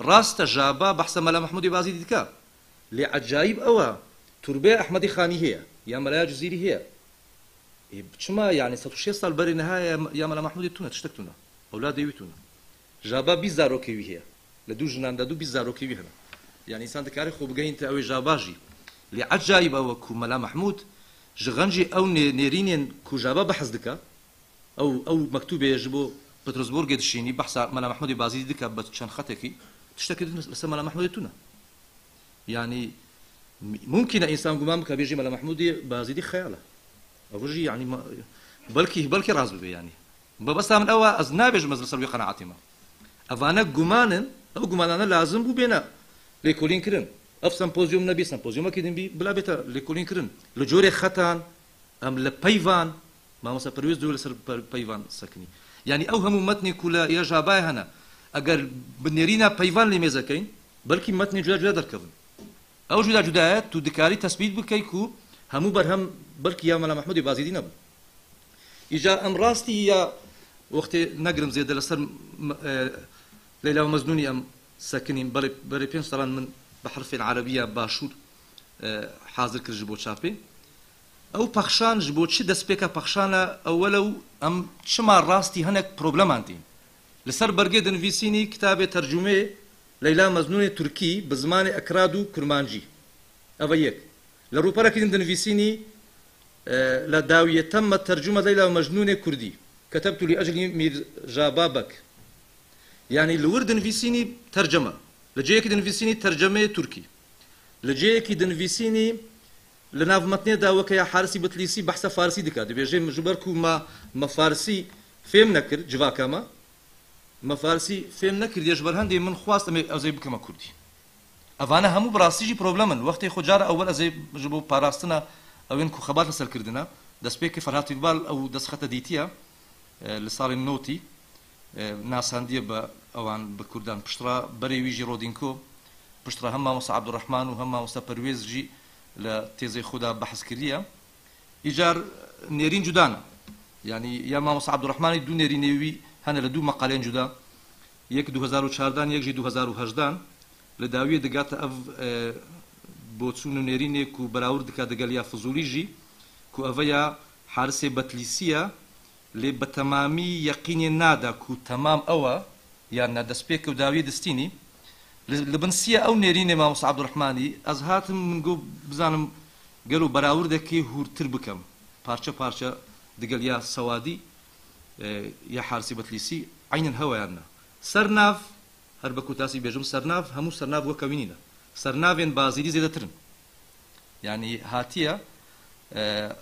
Rast e, Jaba behsa Mela Mehmûdê Bazîdî dike. Lê ecayîb ew e, turbê Ehmedê Xanî heye, ya Melaya Cizîrî heye. Ê, çima, yanî, sed û şêst sal berê niha ya, ya Mela Mehmûdê tune, tiştek tune. Ewladê wî tune. Jaba bîst zarokê wî heye. Li du jinan de du bîst zarokê wî hene. Yanî, însan dikare xwe bigehînte ew ê Jaba jî. Lê ecayîb ew e ku Mela Mehmûd ji xencê ew nê-, nêrînên ku Jaba behs dike, ew, ew mektûbê ji bo Petersburgê dişînî, behsa Mela Mehmûdê Bazîdî dike bi çend xetekî, tiştekî din li ser Mela Mehmûdê tune. Yanî, mumkin e însan guman bike, bêjî Mela Mehmûdê Bazîdî xeyal e. Ev jî, yanî, ma-, belkî, belkî rast bibe, yanî. Mebesta min ew e, ez nabêjim ez li ser wê qenaetê me. Evane guman in, ew gumanane lazim bû bêne lêkolîn kirin. Ev sempozyum nebî, sempozyumekî din bî, bila bête lêkolîn kirin. Li corê xetan, em li peyvan, mamosta Perwêz dû li ser per-, peyvan sekinî. Yanî ew hemû metnê ku li ya Jabayê hene, eger bi nêrîna peyvan lê mêze keyn, belkî metnê cuda cuda derkevin. Ew cuda cuda ye, tu dikarî tesbît bikey ku hemû berhem belkî ya Mela Mehmûdê Bazîdî nebin. Îcar em rastî ya wextê negirim zêde li ser m-, e, Leyla û Mecnûnî em sekinîn. Berê, berê pênc salan min bi herfên erebî ya başûr, e, hazir kir ji bo çapê. Ew pexşan ji bo çi destpêka pexşana ewel e û em çima rastî hinek probleman tîn? Li ser bergê dinivîsînî kitabê tercumê Leyla Mecnûnê Tirkî bi zimanê Ekrad û Kurmancî. Ev e yek. Li rûperekî din dinivîsînî, e, "La dawiye temme tercuma Leyla ve Mecnûnê Kurdî. Ketebtu li eclî Mîr Jaba Bek." Yanî li wir dinivîsînî terceme. Li cihekî dinivîsînî tercemeyê Tirkî. Li cihekî dinivîsînî li nav metnê de weke ya Harisî Bitlîsî behsa Farisî dike. Dibêje, "Ji ber ku me, me Farisî fêm nekir, civaka me." Me Farsî fêm nekirdiye, ji ber hendê min xwest em ê, ez ê bikeme kurdî. Evane hemû bi rastî jî problem in. Wextê xwe cara ewel ez ê ji bo parastina ewên ku xebat li ser kirdine, destpêkê Ferhat Îqbal ew destxete dîtiye, e, li salên notî, e, nasandiye bi ewan, bi kurdan. Piştre berê wî jî Rodînko, piştre hem mamosta Abdurrahman û hem mamosta Perwêz jî li têzê xwe de behs kiriye. Îcar nêrîn cuda ne. Yanî ya Mamosta Abdurrahmanî du nêrînê wî hene li du meqalên cuda. Yek du hezar û çardan, yek jî du hezar û hejdan. Li dawiyê digate ev, e, boçûn û nêrînê ku berawir dike digel ya Fizûlî jî, ku eve ya Harisê Betlîsî ye, lê bi temamî yeqînê nade ku temam ew e, yan ne destpêk û dawiyê distînî. Li, li bin siya ew nêrînê Mamosta Abdurrahmanî, ez hatim min got bizanim gelo berawirdekê hûrtir bikim. Parçe parçe digel ya Sewadî, e, ya Harisî Betlîsî, eynin hewe yan ne. Sernav, her bi kurtasî bêjim, sernav, hemû sernav weke wî nîne. Sernavên Bazîdî zêdetir in. Yanî hatiye, e,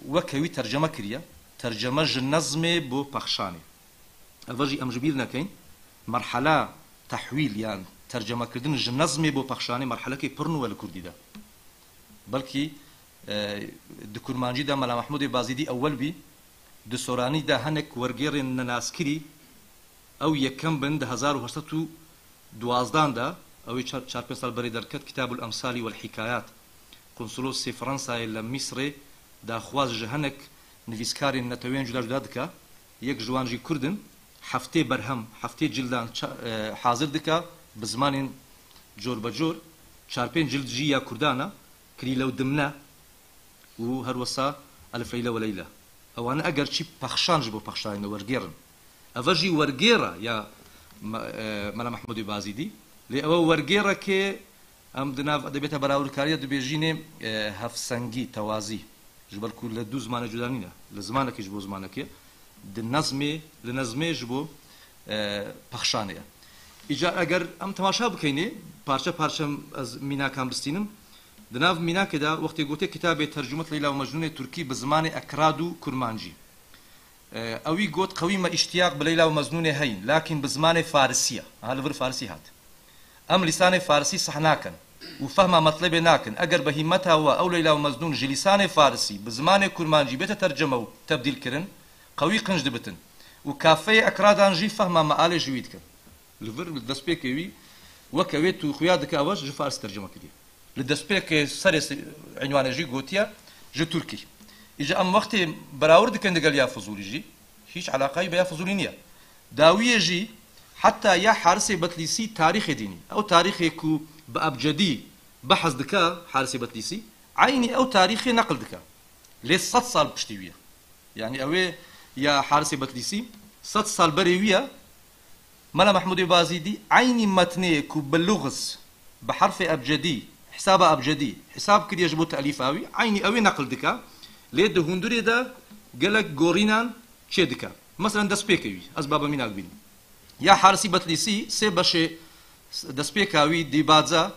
weke wî terceme kiriye. Terceme ji nezmê bo pexşanê. Eve jî em ji bîr nekeyn, merhela tehwîl yan tercemekirdin ji nezmê bo pexşanê merhelekê pir nû ye li kurdî de. Belkî, e, di kurmancî de Mela Mehmûdê Bazîdî ewel bî, di soranî de hinek wergêrên nenaskirî, ew yekem bin di hezar û heşt sed û duwazdan de, ew ê çar, çar pênc sal berê derket, Kitabul Emsalî wel Hikayat. Konsolosê Fransayê li Mîsrê daxwaz ji hinek nivîskarên neteweyên cuda cuda dike. Yek ji wan jî kurd in. Heftê berhem, heftê cildan ça-, e, hazir dike bi zimanên cor be cor. Çar pênc cild jî ya kurdan e. Kilîle û Dimne û her wesa Elif Leyle we Leyle. Ewane eger çî pexşan ji bo pexşanê ne, wergêr in. Eve jî wergêr e ya Me-, e, Mela Mehmûdê Bazîdî. Lê ewe wergêrekê em di nav edebiyata berawirkariyê dibêjînê, e, hevsengî, tewazî. Ji ber ku li du zimanê cuda nîne. Li zimanekê ji bo zimanekê. Di nezmê, li nezmê ji bo, e, pexşanê ye. Îcar eger em temaşa bikeynê, parçe parçe ez mînakan bistînim. Di nav mînakê de wextê gotê kitabê Tercumet Leyla û Mecnûnê Tirkî bi zimanê Ekrad û Kurmancî. E, ewî got, "Qewî me îştiyaq bi Leyla û Mecnûnê heyin, lakin bi zimanê Farisî ye." Aha, li vir Farisî hat. Em lîsanê farisî seh nakin û fehma metlebê nakin. Eger bi hîmmeta we ew Leyla û Mecnûn ji lîsanê farisî bi zimanê kurmancî bête terceme û tebdîl kirin, qewî qinc dibitin û kafeyê ekradan jî fehma mealê ji wî dikin. Li vir, li destpêkê wî, weke wê tu xuya dike ew ji farisî terceme kiriye. Li destpêkê serê se-, înwanê jî gotiye ji Tirkî. Îca em wextê berawir dikin digel ya Fizûlî jî, hîç eleqayî bi ya Fizûlî niye. Dawiyê jî, heta ya Harisê Betlîsî tarîxê dînî, ew tarîxê ku bi ebcedî behs dike Harisê Betlîsî, eynî ew tarîxê neqil dike. Lê sed sal piştî wî ye. Yanî ew ê ya Harisê Betlîsî sed sal berê wî ye. Mela Mehmûdê Bazîdî eynî metnê ku bi luxz, bi herfê ebcedî, hesaba ebcedî hesab kiriye ji bo te'lîfa wî, eynî ew ê neqil dike. Lê di hundirê de gelek gorînan çê dike. Meselen destpêkê wî, ez baba mînak bînim. Ya Harisî Betlîsî sê beşê destpêka wî dîbaza,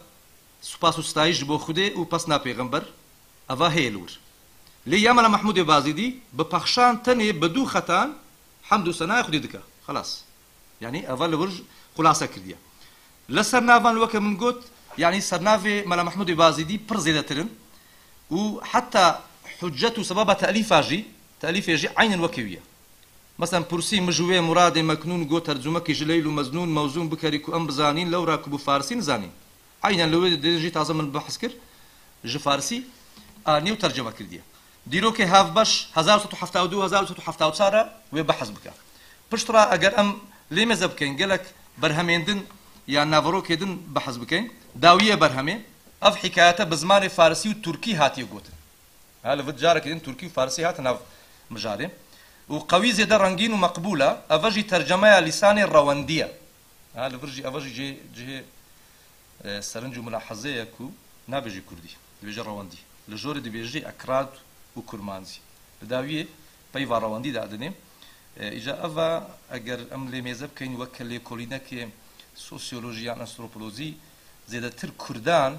Spas û sitayîş ji bo Xwedê û pesna pêxember, eva heye li wir. Lê ya Mela Mehmûdê Bazîdî bi pexşan tenê bi du xetan hemd û senaya Xwedê dike. Xelas. Yanî eva li wir xulase kirdiye. Li ser navan weke min got, yanî sernavê Mela Mehmûdê Bazîdî pir zêdetir in û heta hucet û sebaba te'lîfa jî, te'lîfê jî eynen wekî wî ye. Meselen, pirsî min ji wê Muradê Meknûn got, tercumekî ji Leyl û Mecnûn mewzûn bikerî ku em bizanîn, lewra ku bi farsî nizanîn. Eynen li wê dê jî taze min behs kir, ji farsî anî û terceme kirdiye. Dîrokê Havbeş hezar û sed û hefta û du, hezar û sed û hefta û çar e wê behs bike. Piştre eger em lê mêze bikeyn, gelek berhemên din ya naverokê din behs bikeyn, dawiyê berhemê, ev hikayete bi zimanê farsî û tirkî hatiye gotin. Ha, li vir carekî din tirkî û farsî hate nav mijarê. Û qewî zêde rengîn û meqbûl e. Eve jî tercemeya lîsanê rewendî ye. Ha, li vir jî, eve jî cihê, cihê, e, serinc û milahezê ye ku nabêjî kurdî. Dibêje rewendî. Li jorê dibêjî ekrad û kurmancî. Li dawiyê peyva rewendî de dinê. E, îca eva, eger em lê mêze bikeyn weke lêkolînekê sosyolojî yan antropolojî, zêdetir kurdan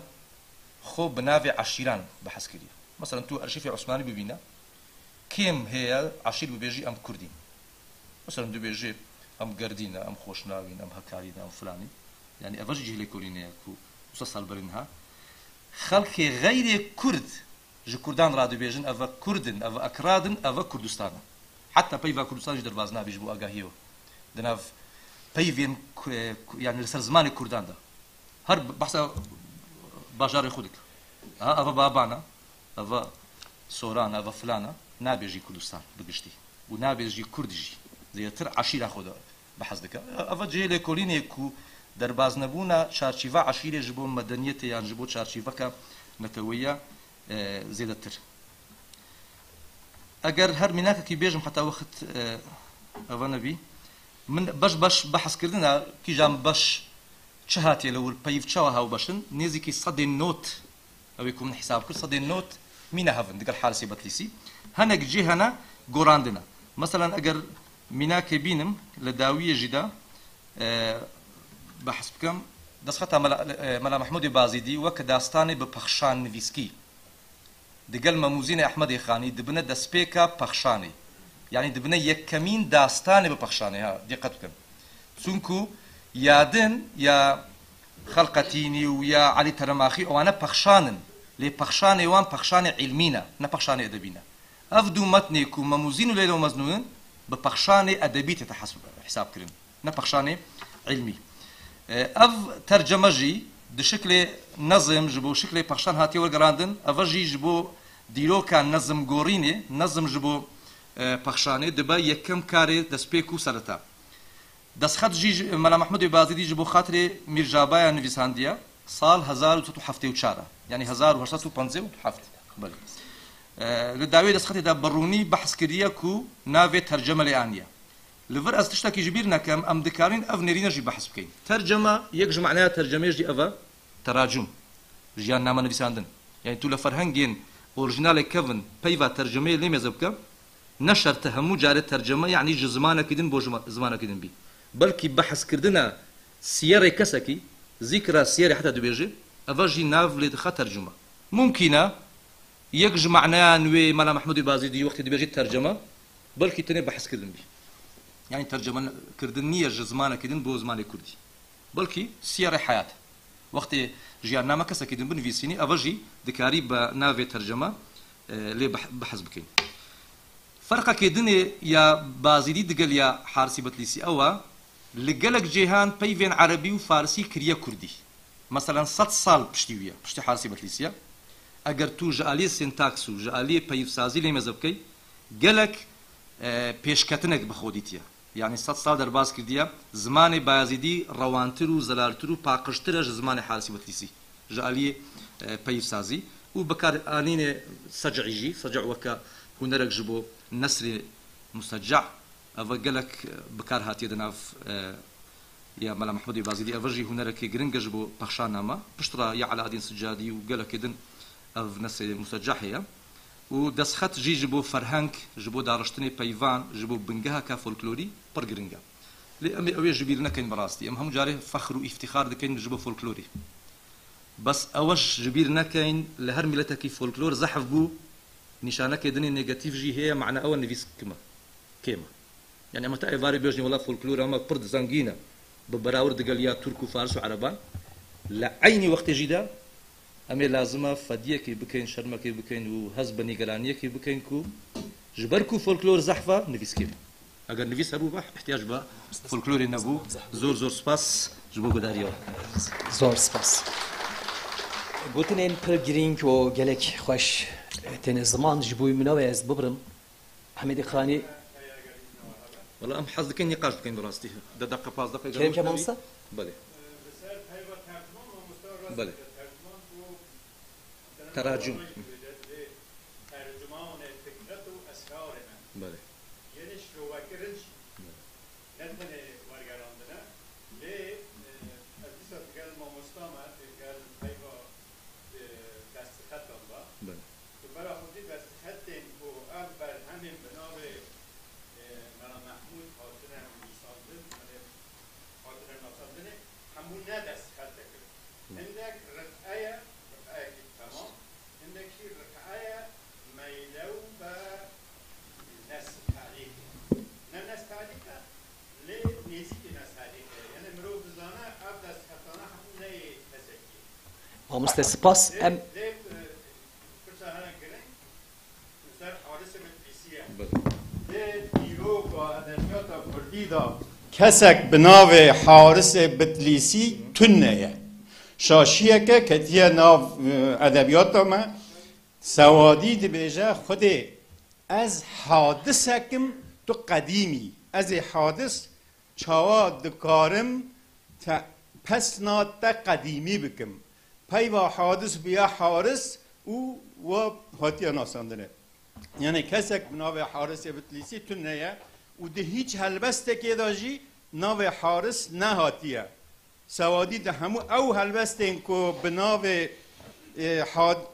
xwe bi navê eşîran behs kiriye. Meselen, tu arşîvê Osmanî bibîne, kêm heye eşîr bibêjî, "Em Kurd in." Meselen, dibêjê, "Em Gerdî ne, em Xoşnawî ne, em Hekarî ne, em filanî." Yanî, eve jî cihê lêkolînê ye ku du sed sal berê niha xelkê xeyrê Kurd ji Kurdan re dibêjin, "Eve Kurd in, eve Ekrad in, eve Kurdistan e." Heta peyva Kurdistan jî derbas nabî ji bo agahiyê we. Di nav peyvên ku-, ku-, yanî li ser zimanê Kurdan de. Her b-, behsa bajarê xwe dike. Ha, eve Baban e, eve Soran e, eve filan e, nabêjî Kurdistan bi giştî. Û nabêjî Kurd jî. Zêdetir eşîra xwe de behs dike. Eve cihê lêkolînê ku derbasnebûna çarçîva eşîrê ji bo medeniyetê yan ji bo çarçîveka neteweyiya, e, zêdetir. Eger her mînakekî bêjim heta wext, e, eve nebî. Min beş beş behs kirdina, kîjan beş çi hatiye li wir, peyv çawa hawbeş in? Nêzîkî sedê nod, ew ê ku min hesab kir, sedê nod mîna hev in digel Harisê Betlîsî. Hinek cî hene gorandine. Meselen, eger mînakê bînim, li dawiyê jî de, e, behs bikim, destxeta Mela, e, Mela Mehmûdê Bazîdî weke dastanê bi pexşan nivîskî. Digel Memûzînê Ehmedê Xanî dibine destpêka pexşanê. Yanî dibine yekemîn dastanê bi pexşanê, ha, dîqet bikin. Çunku ya din, ya Xelqetînî û ya Elî Teremaxî, ewane pexşan in. Lê pexşanê wan pexşanê îlmî ne, ne pexşanê edebî ne. Ev du metnê ku Memûzîn û Leyla û Mecnûn in, bi pexşanê edebî tête hesb-, hesab kirin. Ne pexşanê îlmî. E, ev terceme jî di şiklê nezim ji bo şiklê pexşan hatiye wergerandin. Eve jî ji bo dîroka nezimgorînê, nezim ji bo, e, pexşanê dibe yekem karê destpêk û sereta. Destxet jî ji, Mela Mehmûdê Bazîdî ji bo xatirê Mîr Jabaya nivîsandiye. Sal hezar û sed û heftê û çar e. Yanî hezar û heşt sed û pêncî û heft. Belê. E, li dawiyê destxetê de bi rûnî behs kiriye ku navê terceme lê aniye. Li vir ez tiştekî ji bîr nekem, em dikarin ev nêrîne jî behs bikeyn. Tercema, yek ji manaya tercemê jî ev e, teracum, jiyanname nivîsandin. Yanî tu li ferhengên orîjinalê kevin peyva tercemeyê lê mêze bike, ne şert e hemû carê terceme, yanî ji zimanekî din bo jima-, zimanekî din bî. Belkî behskirina siyerê kesekî, zîkra siyerê heta dibêje, eva jî nav lê dixe tercuma. Mumkîn e, yek ji maneyan wê Mela Mehmûdê Bazîdî wextê dibêjî terceme, belkî tenê behskirin bî. Yanî terceme kirdin niye ji zimanekî din bo zimanê kurdî. Belkî siyerê heyat. Wextê jiyarname kesekî din binivîsînî, eve jî dikarî bi navê terceme, e, lê bih-, behs bikîn. Ferqekê dinê ya Bazîdî digel ya Harisî Betlîsî ew e, li gelek cêhan peyvên erebî û farisî kiriye kurdî. Meselen sed sal piştî wî ye, piştî Harisî Betlîsî ye. Eger tu ji aliyê sintaks û ji aliyê peyivsazî lê meze bikey, gelek, e, pêşketinek bi xwe dîtiye. Yanî sed sal derbas kirdiye, zimanê Bayezîdî rewantir û zelaltir û paqijtir e ji zimanê Harisî Betlîsî. Ji aliyê, e, peyivsazî û bikaranînê sec'î jî, sec' weke hunerek ji bo nesrê musecca, ev gelek, e, bikar hatiye di nav, e, ya Mela Mehmudê Bazîdî, ev jî hunerekê giring e ji bo pexşana me. Piştre ya Elâdîn Sicadî û gelekê din ev nesrê musecca heye. Û destxet jî ji bo ferheng, ji bo dariştinê peyvan, ji bo bingeheke folklorî pir giring e. Lê em ê ew ê ji bîr nekin bi rastî. Em hemû carê fexr û îftîxar dikin ji bo folklorî. Bes ew ji bîr nekin, li her miletekî folklor zehf bû, nîşanekê dinê negatîf jî heye, mane ew e nivîs kim e, kêm e. Yanî em heta êvarê bêjin, wela folklora me pir zengîn e, bi berawir digel ya Tirk û Fars û Ereban. Li eynî wextê jî de em ê lazim e fediyekê bikin, şermekê bikin û hez bi nîgeraniyekê bikin ku ji ber ku folklor zehf e, nivîs kêm e. Eger nivîs hebûba, ihtiyac bi folklorê nebû. Zor zor spas ji bo guhdariyê we. Zor spas. Gotinên pir girîng û gelek xweş têne ziman, ji bo min ew e ez bibirim. Hemîdî Xanî. Wela em hez dikin nîqaş bikin bi rastî. Deh deqa, panz deqa. Kerem ke mamoste? Belê. Belê. Teracim. Belê. Yên şirovekirin jî ne tenê wergerandine, lê, e, ez dîsa digel mamosta me, digel peyva, e, destxetan de. Belê. Ji ber xwedî destxetên ku ev berhemên bi navê, e, Mela Mehmûd hatine nivîsandin, yanî hatine nasandinê, hemû ne destxetek in. Hindek riqe ye, riqeyekî temam, hindek jî riqe ye meylew be nestelîk e. Ne nestelîk e, lê nêzîkî nestelîk e. Yanî mirov dizane ev destxetane hemû ne yê kesekî ye. Mamoste, spas. Lê, em lê, e, pirsa hene girîng, Ser Harisê Bitlîsî ye. Belê. Di dîroka edebiyata kurdî de kesek bi navê Harisê Bitlîsî tune ye. Şaşiyeke ketiye nav, e, edebiyata me. Sewadî dibêje, Xwedê, ez hadisek im, tu qedîm î. Ez ê hadis, çawa dikarim te pesna te qedîmî bikim? Peyva hadis bûye haris û we hatiye nasandinê. Yanî kesek bi navê Harisê Bitlîsî tune ye û di hîç helbestekê de jî navê haris nehatiye. Sewadî di hemû ew helbestên ku bi navê, e, had-,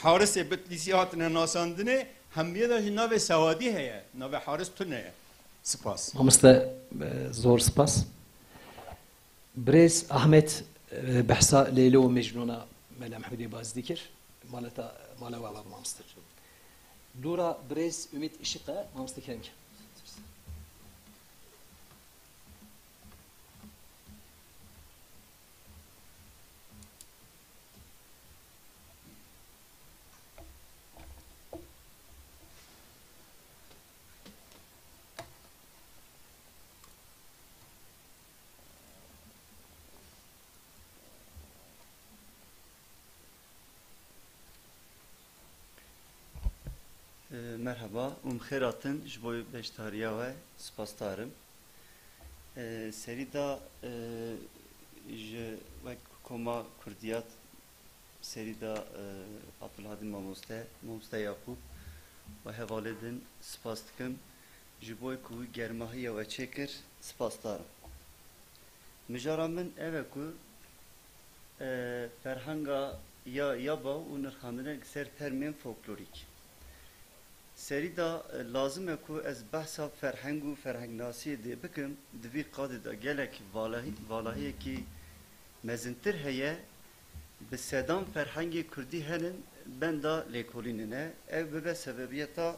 Harisê Bitlîsî hatine nasandinê, hemiyê de jî navê Sewadî heye, navê haris tune ye. Spas. Mamoste, e, zor spas. Birêz Ahmet, e, behsa Leyla û Mecnûna Mela Mehmûdê Bazîdî kir. Maleta, mala we ava, mamoste. Dûra birêz Umît Işık e, mamoste, kerem ke. Merheba û bi xêr hatin, ji bo beşdariya we spasdar im. Serî de, ji wek Koma Kurdiyat, serî de, Abdulhadî mamoste, mamoste Yaqûb û hevalê din spas dikim. Ji bo ku germahiya we çêkir, spasdar im. Mijara min ev e ku, e, ferhenga ya, ya bav û nirxandinek ser termên folklorîk. Serî de, e, lazim e ku ez behsa ferheng û ferhengnasiyê dê bikim, di vî qadê de gelek valahî-, valahiyekî mezintir heye, bi sedan ferhengê kurdî henin benda lêkolînê ne. Ev bibe sebebiyeta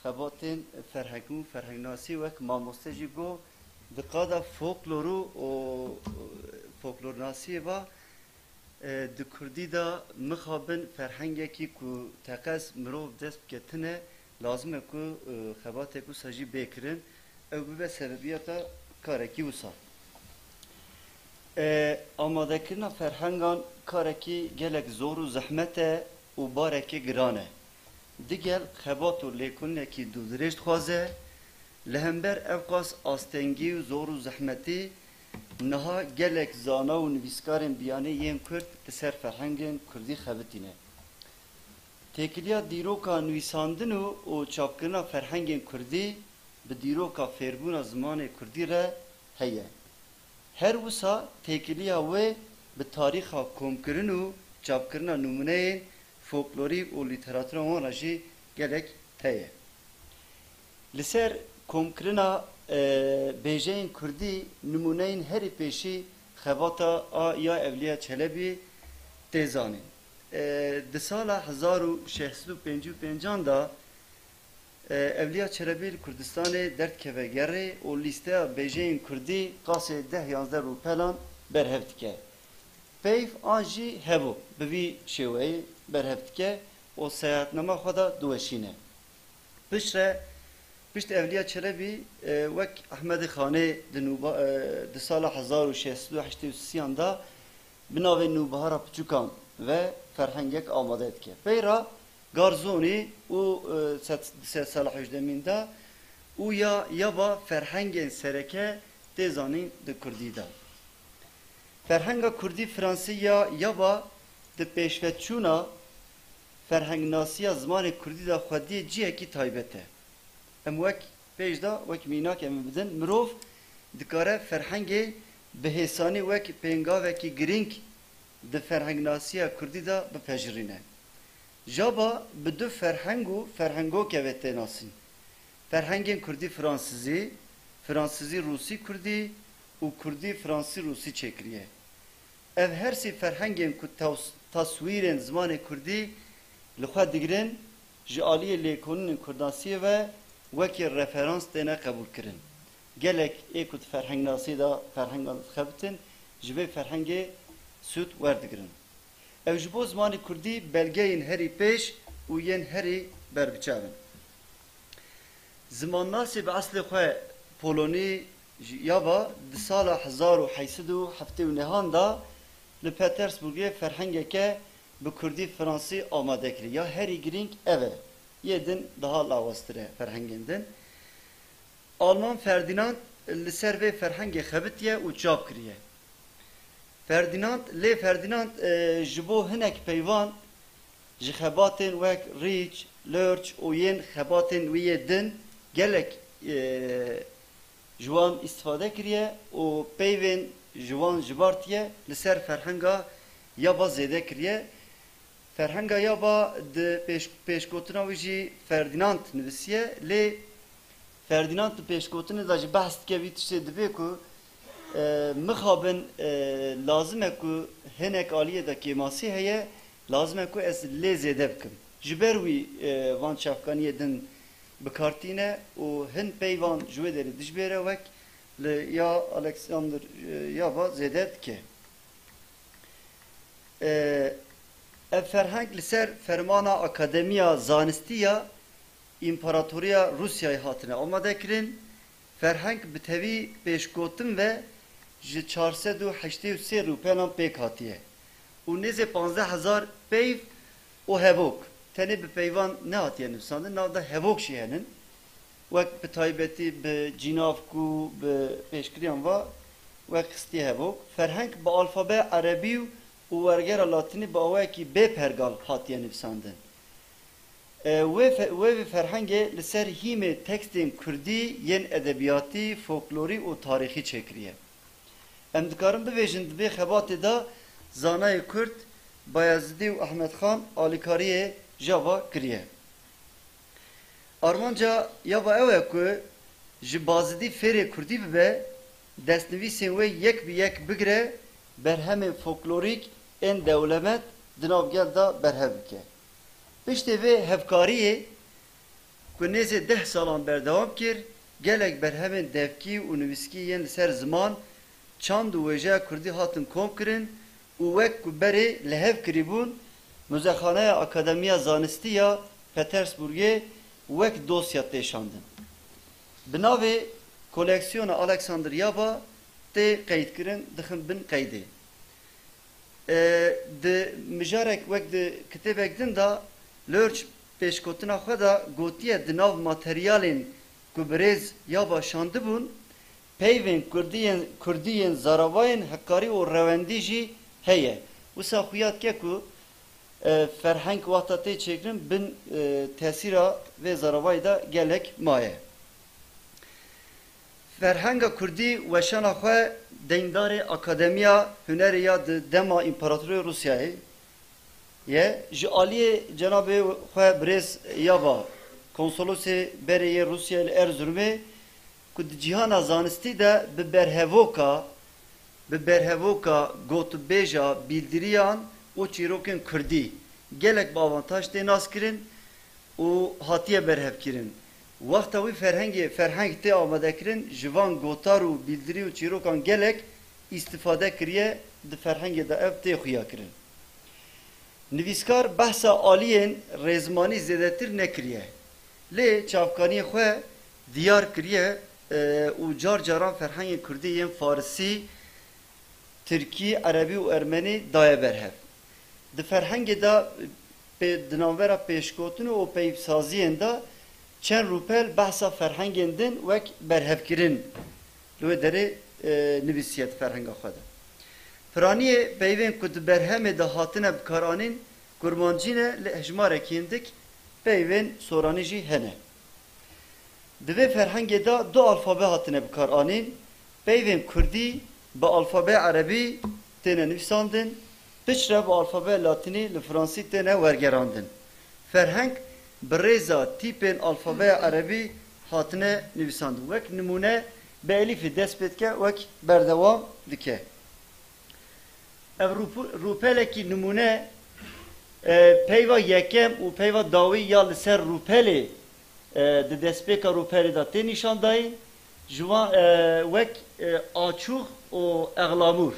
xebatên ferheng û ferhengnasî wek mamoste jî got, di qada folklorû û folklornasiyê ve E, di kurdî de mixabin ferhengekî ku teqez mirov dest bike tune, lazim e ku, e, xebatek wisa jî bê kirin, ew bibe sebebiyeta karekî wisa. E, amadekirina ferhengan karekî gelek zor û zehmet e û barekê giran e. Digel xebat û lêkolînekî dûdirêj dixwaze, li hember evqas astengî û zor û zehmetî, niha gelek zana û nivîskarên biyanî yên Kurd li ser ferhengên Kurdî xebitîne. Têkiliya dîroka nivîsandin û, û çapkirina ferhengên Kurdî bi dîroka fêrbûna zimanê Kurdî re heye. Her wisa têkiliya wê bi tarîxa komkirin û çapkirina nimûneyên folklorî û lîteratûra wan re jî gelek tê ye. Li ser komkirina, e, bêjeyên kurdî nimûneyên herî pêşî xebata a ya Evliya Çelebî tê zanîn. E, di sala hezar û şeş sed û pêncî û pêncan de, e, Evliya Çelebî li Kurdistanê derdikeve gerê û lîsteya bêjeyên kurdî qasê deh yanzdeh rûpelan berhev dike. Peyv an jî hevok bi vî şêweyê berhev dike û seyahatnama xwe de diweşîne. Piştre, pişt Evliya Çelebî, e, wek Ehmedê Xanê di nûba-, e, di sala hezar û şeş sed û heştê û sêyan de bi navê Nûbihara Piçûkan ve ferhengek amade dike. Peyra Garzonî û, e, sed, di sed sala hejdemîn de û ya, ya ba ferhengên sereke tê zanîn di kurdî de. Ferhenga kurdî fransî ya, ya ba di pêşveçûna ferhengnasiya zimanê kurdî de xwediyê cihekî taybet e. Em wek pêş de, wek mînak em ê bidin, mirov dikare ferhengê bi hêsanî wek pêngavekî girîng di ferhengnasiya kurdî de bipejirîne. Jaba bi du ferheng û ferhengokeve tê nasîn. Ferhengên kurdî fransizî, fransizî rûsî kurdî û kurdî fransî rûsî çêkiriye. Ev her sê ferhengên ku taws-, taswîrên zimanê kurdî li xwe digirin, ji aliyê lêkolînên kurtnasiyê ve wekî referans têne qebûlkirin. Gelek ê ku di ferhengnasiyê de ferhengan dixebitin, ji vê ferhengê sûd werdigirin. Ew ji bo zimanê kurdî belgeyên herî pêş û yên herî berbiçav in. Zimannasê bi eslê xwe polonî ji ya va di sala hezar û heyt sed û heftê û neh an de li Petersburgê ferhengeke bi kurdî fransî amade kiriye. Ya herî girîng ev e. Yê din daha lawaztir e ferhengên din. Alman Ferdinand li ser vê ferhengê xebitiye û çap kiriye. Ferdinand, lê Ferdinand, e, ji bo hinek peyvan ji xebatên wek Rîç, Lörç û yên xebatên wî yê din gelek, e, ji wan îstifade kiriye û peyvên ji wan jibartiye, li ser ferhenga ya va zêde kiriye. Ferhenga ya va di pêş-, pêşgotina wî jî Ferdinand nivisiye, lê Ferdinand di pêşgotinê de jî behs dike vî tiştê, dibê ku, e, mixabin, e, lazim e ku hinek aliyê de kêmasî heye, lazim e ku ez lê zêde bikim. Ji ber wî, e, van çavkaniyê din bi kar tîne û hin peyvan ji wê derê dijbêre wek li ya Alexander, e, ya va zêde dike. E, ev ferheng li ser fermana Akademiya Zanistî ya Împaratoriya Rûsyayê hatine amadekirin. Ferheng bi tevî pêşgotin ve ji çar sed û heştê û sê rûpelan pêk hatiye û nêzê panzdeh hezar peyv û hevok, tenê bi peyvan nehatiye nivîsandin, nav de hevok jî henin. Wek bi taybetî bi cînavk û bi pêşkiriyan va wek xistiye hevok. Ferheng bi alfabeya erebî û wergera latînî bi awayekî bê pergal hatiye nivîsandin. E, wê fe-, wê vê ferhengê li ser hîmê tekstên kurdî yên edebiyatî, folklorî û tarîxî çêkiriye. Em dikarin bibêjin di vê xebatê de zanayê Kurd Bayezidî û Ehmed Xan alîkariyê Java kiriye. Armanca Java ew e ku ji Bazidî fêrê kurdî bibe, destnivîsên wê yek bi yek bigire, berhemên folklorîk ên dewlemend di nav gel de berhev bike. Piştê vê hevkariyê ku nêzê deh salan berdewam kir, gelek berhemên devkî û nivîskî yên li ser ziman, çand û wêjeya kurdî hatin komkirin û wek ku berê li hev kirîbûn, Muzexaneya Akademiya Zanistî ya Petersburgê wek dosya tê şandin. Bi navê Koleksiyona Alexander Yaba tê qeydkirin, dixin bin qeydê. E, di mijarek wek di kitêbek din de Lurch pêşgotina xwe de gotiye, di nav materyalên ku birêz Yaba şandibûn, peyvên kurdî yên, kurdî yên zaravayên hekarî û rewendî jî heye. Wisa xuya dike ku, e, ferheng wexta tê çêkirin bin, e, tesîra vê zaravayê de gelek maye. Ferhenga kurdî weşana xwe deyndarê Akademiya Hunerê ya di dema Împaratorê Rûsyayê ye. Ji aliyê cenabê xwe birêz Yaba, konsolosê berê yê Rûsyayê li Erzurumê, ku di cîhana zanistî de bi berhevoka, bi berhevoka gotûbêja bîldiriyan û çîrokên kurdî gelek bi avantaj tê naskirin û hatiye berhevkirin. Wexta wî ferhengê, ferheng tê amadekirin, ji van gotar û bîldirî û çîrokan gelek îstîfade kiriye, di ferhengê de ev tê xuyakirin. Nivîskar behsa aliyên rêzmanî zêdetir nekiriye. Lê çavkaniyê xwe diyar kiriye, e, û car caran ferhengên kurdî yên farisî, tirkî, erebî û ermenî daye berhev. Di ferhengê de pê-, di navbera pêşgotin û peyvsaziyên de çend rûpel behsa ferhengên din wek berhevkirin li wê derê, e, nivîsiye di ferhenga xwe de. Piraniyê peyvên ku di berhemê de hatine bikaranîn kurmancî ne, li hejmarek hindik peyvên soranî jî hene. Di vê ferhengê de du alfabe hatine bikaranîn, peyvên kurdî bi alfabeya erebî têne nivîsandin, piçre bi alfabeya latînî li fransî têne wergerandin. Ferheng bi rêza tîpên alfabeya erebî hatine nivîsandin. Wek nimûne bi elîfê dest pê dike, wek berdewam dike. Ev rûpu-, rûpelekî nimûne, e, peyva yekem û peyva dawî ya li ser rûpelê, e, di destpêka rûpelê de tê nîşandayîn, ji wan, e, wek, e, açûx û exlamûr.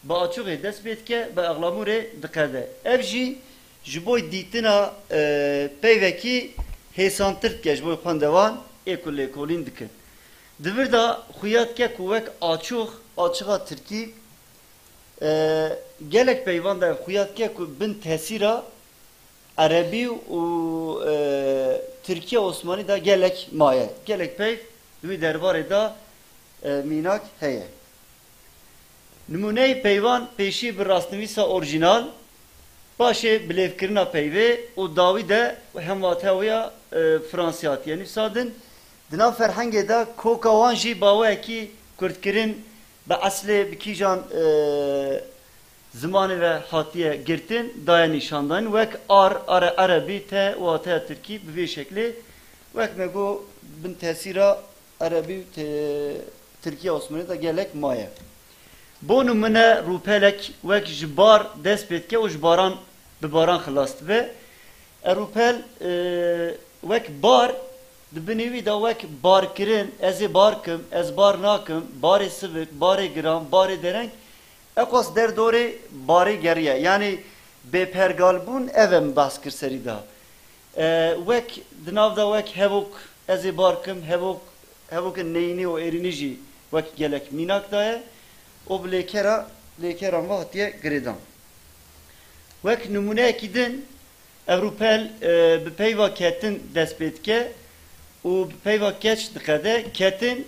Bi açûxê dest pê dike, bi exlamûrê diqede. Ev jî ji bo dîtina, e, peyvekî hêsantir dike, ji bo xwendevan ê ku lêkolîn dikin. Di vir de xuya dike ku wek açûx, açixa tirkî, E, gelek peyvan de xuya dike ku bin tesîra erebî û, e, tirkiya osmanî de gelek maye. Gelek peyv di wî derbarê de, e, mînak heye. Nimûneyê peyvan pêşî bi rastnivîsa orjînal, paşê bilêvkirina peyvê û dawî de hemwateya, e, fransî hatiye nivîsandin. Di nav ferhengê de koka wan jî bi awayekî kurdkirin, bi eslê bi kîjan, e, zimanê ve hatiye girtin, daye nîşandan. Wek ar, are, erebî, te, wateya tirkî, bi vê şeklê. Wek me got, bin tesîra erebî û te-, tirkiya osmanî de gelek maye. Bo nimûne rûpelek wek ji bar dest pê dike û ji baran, bi baran xilas dibe. E, rûpel, e, wek bar, di binê wî de wek barkirin, ez ê bar kim, ez bar nakim, barê sivik, barê giran, barê dereng, eqas derdorê barê geriye. Yanî bêpergalbûn, ev e min behs kir serî de. E, wek di nav de wek hevok, ez ê bar kim, hevok, hevokên neyînî û êrînî jî wek gelek mînak daye û bi lêkera, lêkeran ve hatiye girêdan. Wek nimûneyekî din, ev rûpel, e, bi peyva ketin dest pê dike û bi peyva keç diqede. Ketin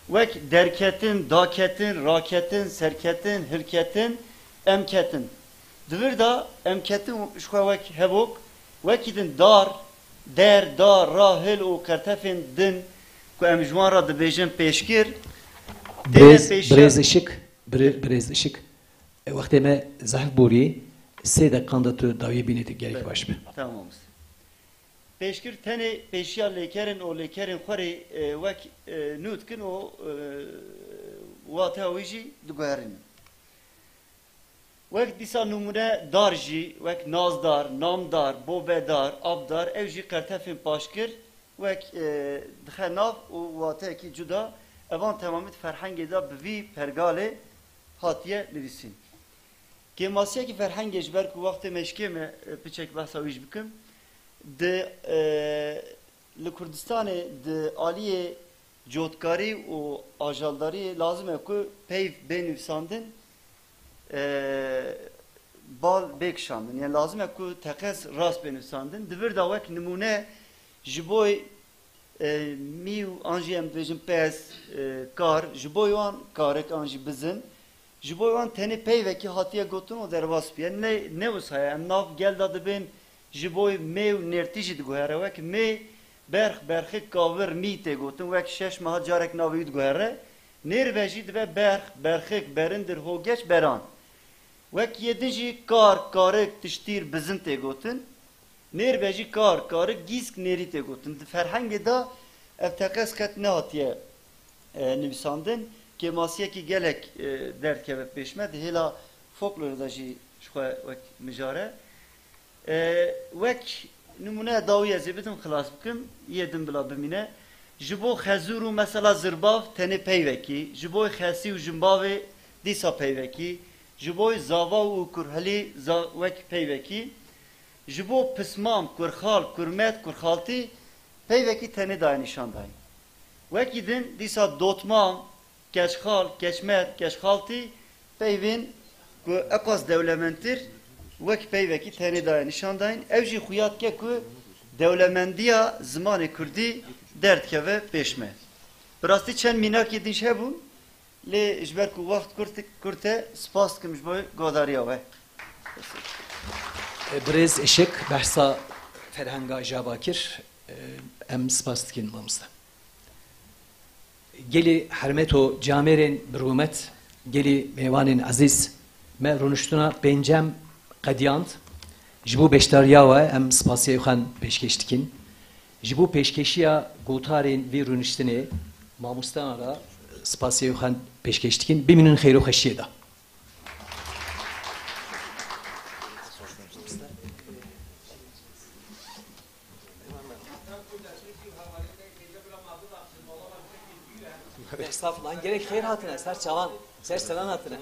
wek derketin, daketin, raketin, serketin, hilketin, em ketin. Di vir de em ketin ji xwe wek hevok, wekî din dar, der, da, ra, hil û qertefên din ku em ji wan re dibêjin pêşkir, têne Birêz, pêşiya birêz Işık, birê-, birêz Işık. E, wextê me zehf borî, sê deqan de tu dawiyê bînê te gerek Belê. Baş be. Tamam. Pêşkir tenê pêşiya lêkerin û lêkerên xwe rê, e, wek, e, nû dikin û, e, wateya wî jî diguherînin. Wek dîsa nimûne dar jî, wek nazdar, namdar, bobedar, abdar, ew jî qertefên paşkir, wek, e, dixe nav û wateyekî cuda, evan temamî di ferhengê de bi vî pergalê hatiye nivîsîn. Kêmasiyekî ferhengê, ji ber ku wextê me ji kêm e, piçek behsa wî jî bikim. Di, e, li Kurdistanê di aliyê cotkarî û ajaldariyê lazim e ku peyv bê nivîsandin, e, bal bê kişandin. Yani lazim e ku teqez rast bê nivîsandin. Di vir de wek nimûne ji bo, e, mî û an jî em dibêjin pez, e, kar, ji bo wan karik an jî bizin, ji bo wan tenê peyvekî hatiye gotin û derbas bûye. Ne, ne wisa ye. Em nav gel de dibên ji bo mê û nêrtî jî diguhere. Wek mê berx, berxik, kavir, mî tê gotin. Wek şeş meha carek navê wî diguhere. Nêr ve jî dibe berx, berxik, berindir, hogeç, beran. Wek yê din jî kar, karik, tiştîr, bizin tê gotin. Nêr ve jî kar, karik, gîsk, nêrî tê gotin. Di ferhengê de ev teqez qet nehatiye, e, nivîsandin. Kêmasiyekî gelek, e, derdikeve pêş me. Di hêla folklorê de jî ji xwe wek mijar e. E, wek nimûneya dawî ez ê bidim, xilas bikim, yê din bila bimîne. Ji bo xezûr û mesela zirbav tenê peyvekî, ji bo xesî û jimbavê dîsa peyvekî, ji bo zava û kurhilî za-, wek peyvekî, ji bo pismam, kurxal, kurmet, kurxaltî peyvekî tenê daye nîşan dayîn. Wekî din dîsa dotmam, keçxal, keçmet, keçxaltî peyvên ku eqas dewlemendtir wek peyvekî tenê daye nîşan dayîn. Ew jî xuya dike ku dewlemendiya zimanê kurdî derdikeve pêş me. Bi rastî çend mînakê din jî hebûn, lê ji ber ku wext kurt, kurt e, spas dikim ji bo guhdariya we. Birêz Işık behsa ferhenga Java kir. Em spas dikin mamoste. Gelî hermet û camêrên bi rûmet, gelî mêvanên ezîz, me rûniştina pêncem qediyand. Ji bo beşdariya we em spasiya xwe pêşkêş dikin. Ji bo pêşkêşiya gotarên vî rûniştinê mamosteyan re spasiya xwe pêşkêş dikin. Bimînin xêr û xweşiyê de. Estağfurullah, gerek xêr hatine, ser çavan, ser seran hatine.